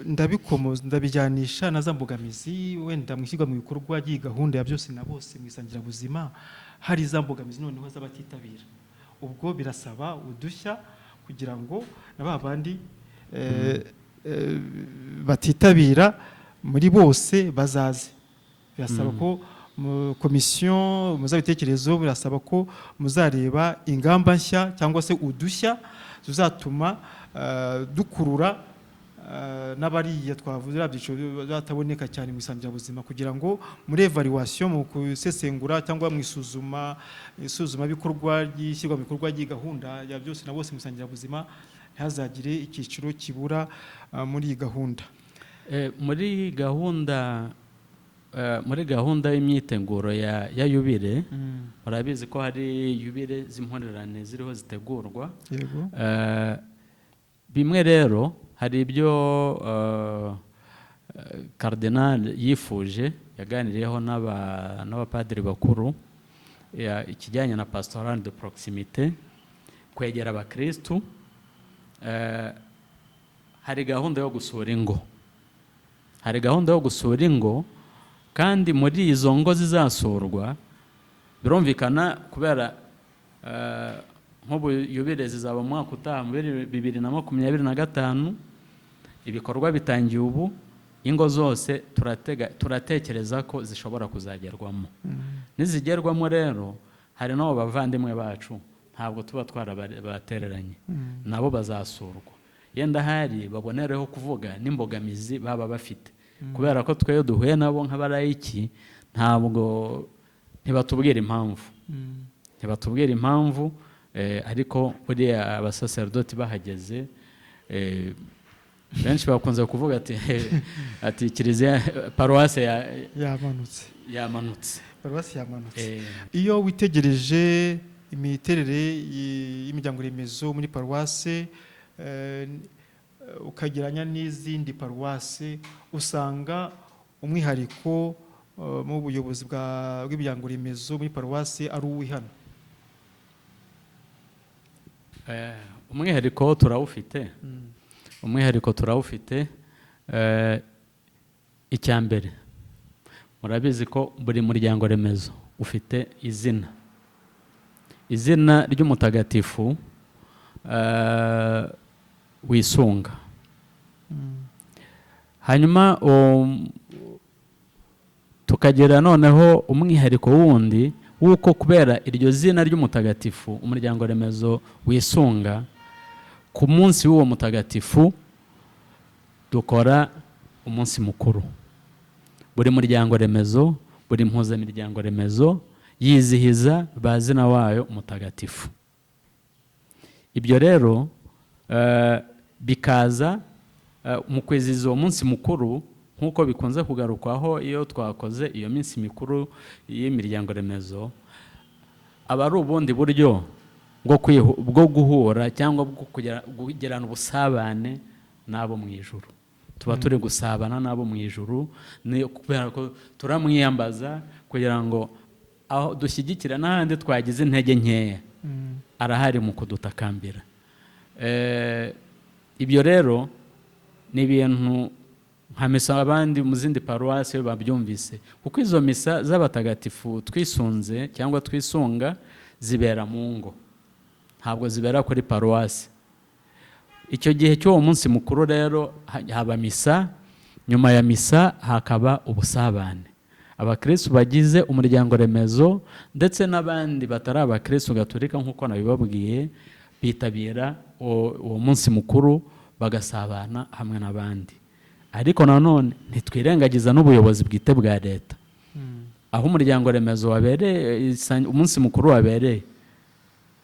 ndabikomoza, ndabijyanisha na za mbogamizi wenda mu ishyirwa mu bikorwa ry'iyi gahunda ya byose na bose mu isangirabuzima. Hari za mbogamizi noneho z'abatitabira. Ubwo birasaba udushya kugira ngo na ba bandi batitabira muri bose bazaze. Birasaba ko mu komisiyo muzabitekerezo, birasaba ko muzareba ingamba nshya cyangwa se udushya tuzatuma dukurura n'abariya twavuze, biriya byiciro bataboneka cyane mu isangirabuzima, kugira ngo muri evaluation, mu gusesengura cyangwa mu isuzuma isuzumabikorwa ry'ishyirwa mu bikorwa ry'iyi gahunda ya byose na bose mu isangirabuzima, ntihazagire icyiciro kibura muri iyi gahunda. Muri gahunda y'imyiteguro ya yubile, murabizi ko hari yubile z'impurirane ziriho zitegurwa. Bimwe rero hari ibyo Cardinal yifuje, yaganiriyeho n'abapadiri bakuru, ikijyanye na pastorale de proximité, kwegera abakristu. Hari gahunda yo gusura ingo, hari gahunda yo gusura ingo, kandi muri izo ngo zizasurwa, birumvikana kubera nk'ubu yubile zizaba mu mwaka utaha, muri 2025, ibikorwa bitangiye ubu, ingo zose turatekereza ko zishobora kuzagerwamo. Nizigerwamo rero, hari n'abo bavandimwe bacu ntabwo tuba twarabatereranye, nabo bazasurwa, yenda hari babonereho kuvuga n'imbogamizi baba bafite, kubera ko twe iyo duhuye nabo nk'abarayiki, ntabwo ntibatubwira impamvu, ntibatubwira impamvu, ariko buriya abasaserdoti bahageze, benshi bakunze kuvuga ati kiliziya, paruwase yamanutse. Yamanutse. Paruwasi yamanutse. Iyo witegereje imiterere y'imiryango remezo muri paruwase, ukageranya n'izindi paruwase, usanga umwihariko mu buyobozi bw'imiryango remezo muri paruwase ari uw'ihano? Umwihariko turawufite, umwihariko turawufite. Icya mbere, murabizi ko buri muryango remezo ufite izina, izina ry'umutagatifu wisunga. Hanyuma tukagira noneho umwihariko wundi w'uko kubera iryo zina ry'umutagatifu umuryango remezo wisunga, ku munsi w'uwo mutagatifu dukora umunsi mukuru. Buri muryango remezo, buri mpuzamiryango remezo yizihiza bazina wayo mutagatifu. Ibyo rero bikaza mu kwizihiza uwo munsi mukuru, nk'uko bikunze kugarukwaho iyo twakoze iyo minsi mikuru y'imiryango remezo, aba ari ubundi buryo bwo guhura cyangwa bwo kugirana ubusabane n'abo mu ijuru. Tuba turi gusabana n'abo mu ijuru, ni kubera ko turamwiyambaza kugira ngo aho dushyigikira n'ahandi twagize intege nkeya, arahari mu kudutakambira. Ibyo rero ni ibintu Nka misa abandi mu zindi paruwasi babyumvise, kuko izo misa z'abatagatifu twisunze cyangwa twisunga zibera mu ngo, ntabwo zibera kuri paruwasi. Icyo gihe cy'uwo munsi mukuru rero haba misa, nyuma ya misa hakaba ubusabane. Abakristu bagize umuryango remezo ndetse n'abandi batari abakristu gatolika, nk'uko nabibabwiye, bitabira uwo munsi mukuru bagasabana hamwe n'abandi. Ariko nanone ntitwirengagiza n'ubuyobozi bwite bwa leta. Aho umuryango remezo wabereye, umunsi mukuru wabereye,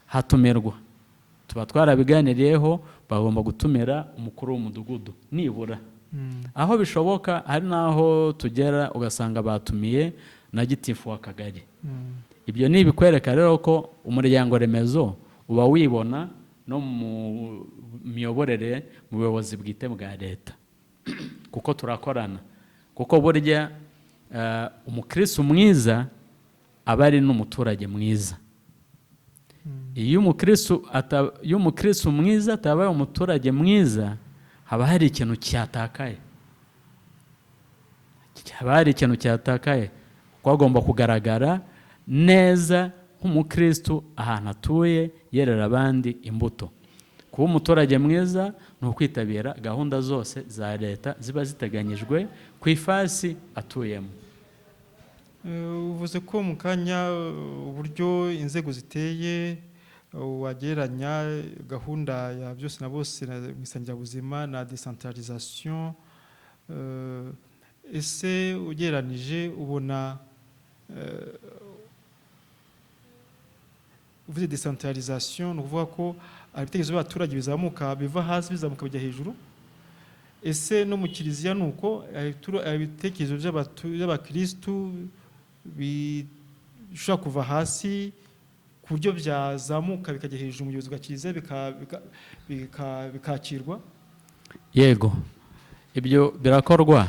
hatumirwa, tuba twarabiganiriyeho, bagomba gutumira umukuru w'umudugudu nibura. Aho bishoboka, hari n'aho tugera ugasanga batumiye na gitifu w'akagari. Ibyo ni ibikwereka rero ko umuryango remezo uba wibona no mu miyoborere, mu buyobozi bwite bwa leta, kuko turakorana. Kuko burya umukristu mwiza aba ari n'umuturage mwiza. Iyo umukristu mwiza atabaye umuturage mwiza, haba hari ikintu cyatakaye, haba hari ikintu cyatakaye, kuko agomba kugaragara neza nk'umukristu ahantu atuye, yerera abandi imbuto. Kuba umuturage mwiza ni ukwitabira gahunda zose za leta ziba ziteganyijwe ku ifasi atuyemo. Uvuze ko mu kanya uburyo inzego ziteye, wagereranya gahunda ya byose na bose mu isangirabuzima na décentralisation. Ese ugereranije ubona, uvuze décentralisation, ni ukuvuga ko ibitekerezo by'abaturage bizamuka, biva hasi bizamuka bijya hejuru. Ese no mu kiliziya ni uko ibitekerezo by'abakirisitu bishobora kuva hasi ku buryo byazamuka bikajya hejuru mu buyobozi bwa kiliziya, bikakirwa? Yego, ibyo birakorwa,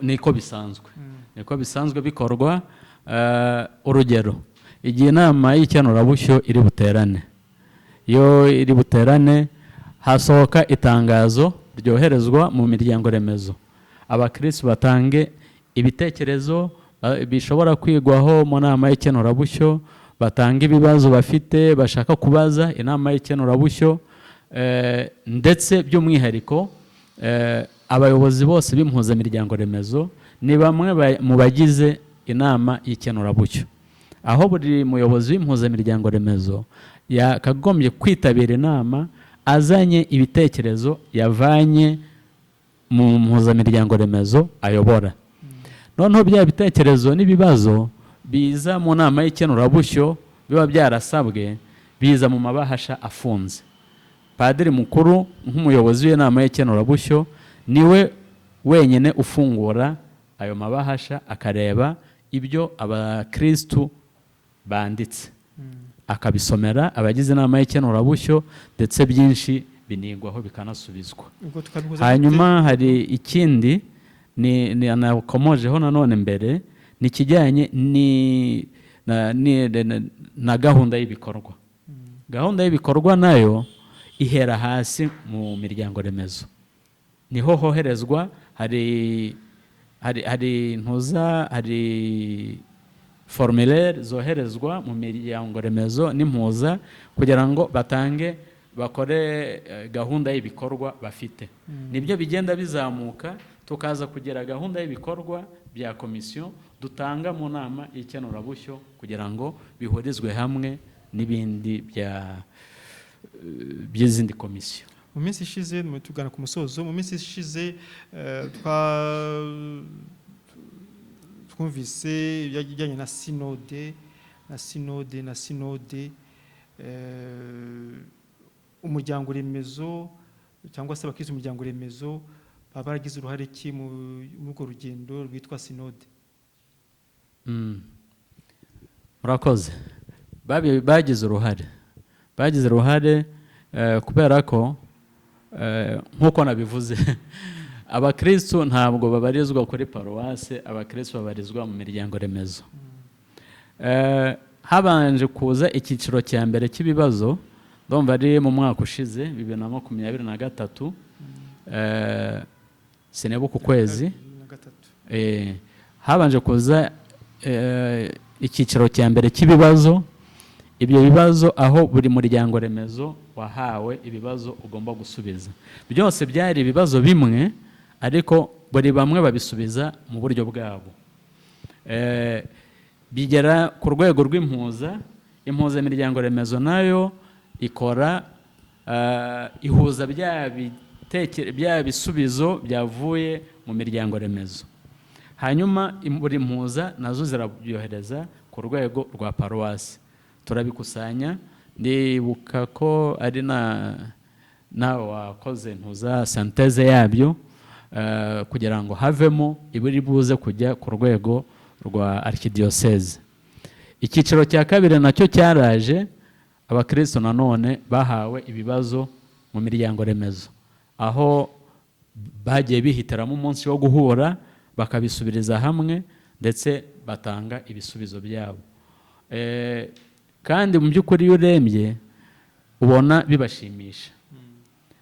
niko bisanzwe, niko bisanzwe bikorwa. Urugero, igihe inama y'ikenurabushyo iri buterane, iyo iri buterane hasohoka itangazo ryoherezwa mu miryango remezo, abakirisitu batange ibitekerezo bishobora kwigwaho mu nama y'ikenurabushyo, batanga ibibazo bafite bashaka kubaza inama y'ikenurabushyo, ndetse by'umwihariko abayobozi bose b'impuzamiryango remezo ni bamwe mu bagize inama y'ikenurabushyo, aho buri muyobozi w'impuzamiryango remezo yakagombye kwitabira inama azanye ibitekerezo yavanye mu mpuzamiryango remezo ayobora. Noneho bya bitekerezo n'ibibazo biza mu nama y'ikenurabushyo biba byarasabwe, biza mu mabahasha afunze. Padiri mukuru nk'umuyobozi w'inama y'ikenurabushyo niwe wenyine ufungura ayo mabahasha, akareba ibyo abakristu banditse, akabisomera abagize inama y'ikenurabushyo, ndetse byinshi binigwaho bikanasubizwa. Ubwo tukabihuza. Hanyuma hari ikindi ni anakomojeho nanone mbere, ni ikijyanye ni na, ni, na, na gahunda y'ibikorwa. Gahunda y'ibikorwa nayo ihera hasi mu miryango remezo, niho hoherezwa. Hari ntuza, hari formulaire zoherezwa mu miryango remezo n'impuza kugira ngo batange, bakore gahunda y'ibikorwa bafite. Nibyo bigenda bizamuka, tukaza kugira gahunda y'ibikorwa bya komisiyo dutanga mu nama y'ikenurabushyo kugira ngo bihurizwe hamwe n'ibindi bya by'izindi komisiyo. Mu minsi ishize, tugana ku musozo, mu minsi ishize twumvise ibijyanye na sinode, na sinode, na sinode. Umuryango remezo cyangwa se abakristo umuryango remezo baba baragize uruhare ki muri urwo rugendo rwitwa sinode? Murakoze. Bagize uruhare kubera ko nk'uko nabivuze, abakristu ntabwo babarizwa kuri paruwase, abakristu babarizwa mu miryango remezo. Habanje kuza icyiciro cya mbere cy'ibibazo, ndumva ari mu mwaka ushize, 2023. sinibuka ukwezi. Na gatatu. Habanje kuza icyiciro cya mbere cy'ibibazo. Ibyo bibazo, aho buri muryango remezo wahawe ibibazo ugomba gusubiza, byose byari ibibazo bimwe, ariko buri bamwe babisubiza mu buryo bwabo. Bigera ku rwego rw'impuza, impuzamiryango remezo nayo ikora ihuza bya bisubizo byavuye mu miryango remezo, hanyuma buri mpuza nazo zirabyohereza ku rwego rwa paruwasi, turabikusanya. Ndibuka ko ari na nawe wakoze ntuza synthèse yabyo, kugira ngo havemo ibiri buze kujya ku rwego rwa archidiyoseze. Icyiciro cya kabiri nacyo cyaraje, abakristo nanone bahawe ibibazo mu miryango remezo, aho bagiye bihitiramo umunsi wo guhura bakabisubiriza hamwe, ndetse batanga ibisubizo byabo. Kandi mu by'ukuri iyo urembye ubona bibashimisha,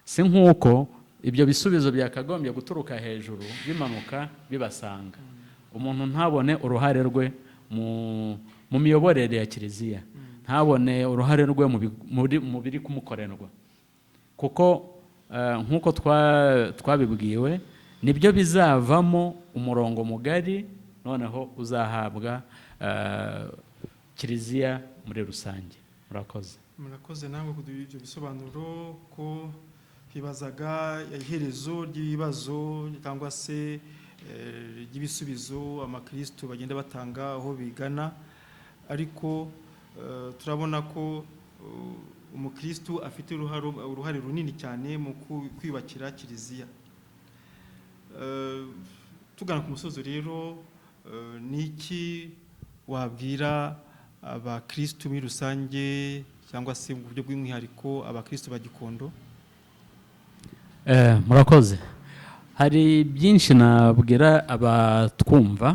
si nk'uko ibyo bisubizo byakagombye guturuka hejuru bimanuka bibasanga, umuntu ntabone uruhare rwe mu miyoborere ya kiliziya, ntabone uruhare rwe mu biri kumukorerwa, kuko nk'uko twabibwiwe nibyo bizavamo umurongo mugari noneho uzahabwa kiliziya muri rusange. Murakoze. Murakoze namwe kuduha ibyo bisobanuro, ko hibazaga iherezo ry'ibibazo cyangwa se ry'ibisubizo amakristo bagenda batanga aho bigana, ariko turabona ko umukristo afite uruhare runini cyane mu kwiyubakira kiliziya. Tugana ku musozo rero, ni iki wabwira abakristo muri rusange, cyangwa se mu buryo bw'umwihariko abakristo ba Gikondo? Murakoze. Hari byinshi nabwira abatwumva,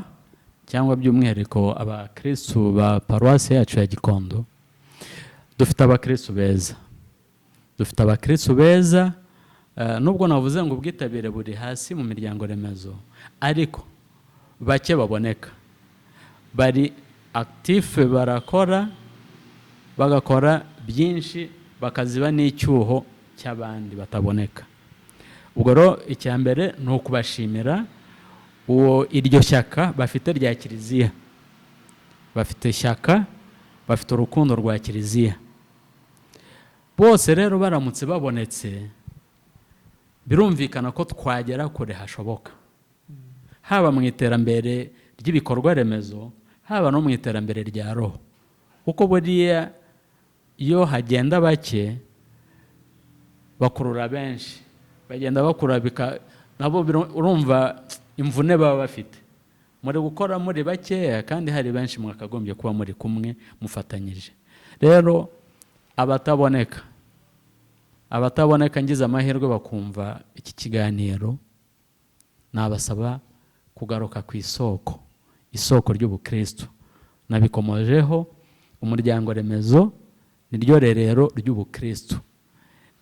cyangwa by'umwihariko abakristu ba paruwasi yacu ya Gikondo. Dufite abakristu beza, dufite abakristu beza. Nubwo navuze ngo ubwitabire buri hasi mu miryango remezo, ariko bake baboneka bari actifs, barakora, bagakora byinshi, bakaziba n'icyuho cy'abandi bataboneka. Ubwo rero icya mbere ni ukubashimira uwo iryo shyaka bafite rya kiliziya. Bafite ishyaka, bafite urukundo rwa kiliziya. Bose rero baramutse babonetse, birumvikana ko twagera kure hashoboka, haba mu iterambere ry'ibikorwa remezo, haba no mu iterambere rya roho, kuko buriya iyo hagenda bake bakurura benshi, bagenda bakura nabo urumva imvune baba bafite muri gukora muri bakeya, kandi hari benshi mwakagombye kuba muri kumwe mufatanyije. Rero abataboneka, ngize amahirwe bakumva iki kiganiro, nabasaba kugaruka ku isoko, isoko ry'ubukristo. Nabikomojeho, umuryango remezo niryo rerero ry'ubukristo,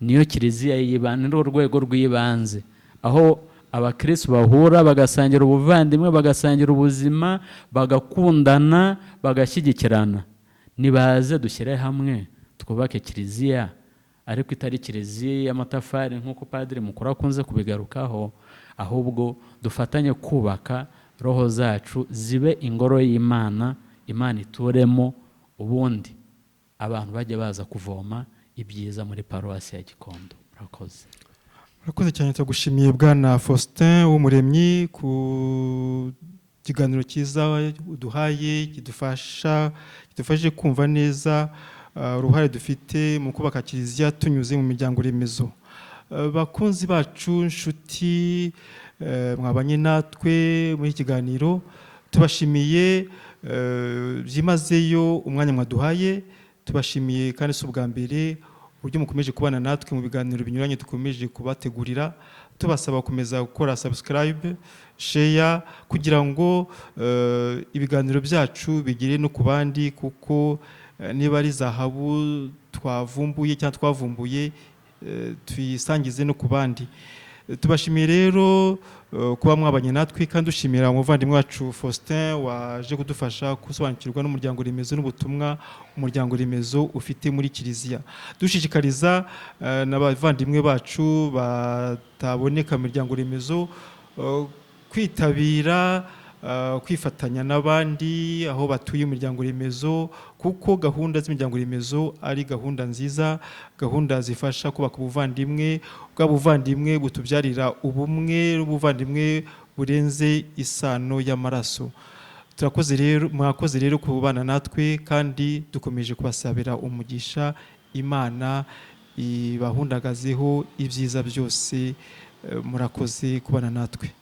niyo kiliziya y'ibanze, nirwo rwego rw'ibanze aho abakristo bahura bagasangira ubuvandimwe, bagasangira ubuzima, bagakundana, bagashyigikirana. Nibaze dushyire hamwe twubake kiliziya, ariko itari kiliziya y'amatafari nk'uko padiri mukuru akunze kubigarukaho, ahubwo dufatanye kubaka roho zacu zibe ingoro y'Imana, Imana ituremo, ubundi abantu bajye baza kuvoma ibyiza muri paruwasi ya Gikondo. Murakoze. Murakoze cyane, turagushimiye Bwana Faustin w'Umuremyi ku kiganiro cyiza uduhaye, kidufashije kumva neza uruhare dufite mu kubaka kiliziya tunyuze mu miryango remezo. Bakunzi bacu, nshuti mwabanye natwe muri iki kiganiro, tubashimiye byimazeyo umwanya mwaduhaye. Tubashimiye kandi si ubwa mbere uburyo mukomeje kubana natwe mu biganiro binyuranye dukomeje kubategurira, tubasaba gukomeza gukora subscribe, share, kugira ngo ibiganiro byacu bigere no ku bandi, kuko niba ari zahabu twavumbuye cyangwa twavumbuye, tuyisangize no ku bandi. Tubashimiye rero kuba mwabanye natwe, kandi dushimira umuvandimwe wacu Faustin waje kudufasha gusobanukirwa n'umuryango remezo n'ubutumwa umuryango remezo ufite muri kiliziya. Dushishikariza n'abavandimwe bacu bataboneka mu miryango remezo kwitabira kwifatanya n'abandi aho batuye mu miryango remezo, kuko gahunda z'imiryango remezo ari gahunda nziza, gahunda zifasha kubaka ubuvandimwe, bwa buvandimwe butubyarira ubumwe n'ubuvandimwe burenze isano y'amaraso. Turakoze rero, mwakoze rero kubana natwe, kandi dukomeje kubasabira umugisha. Imana ibahundagazeho ibyiza byose. Murakoze kubana natwe.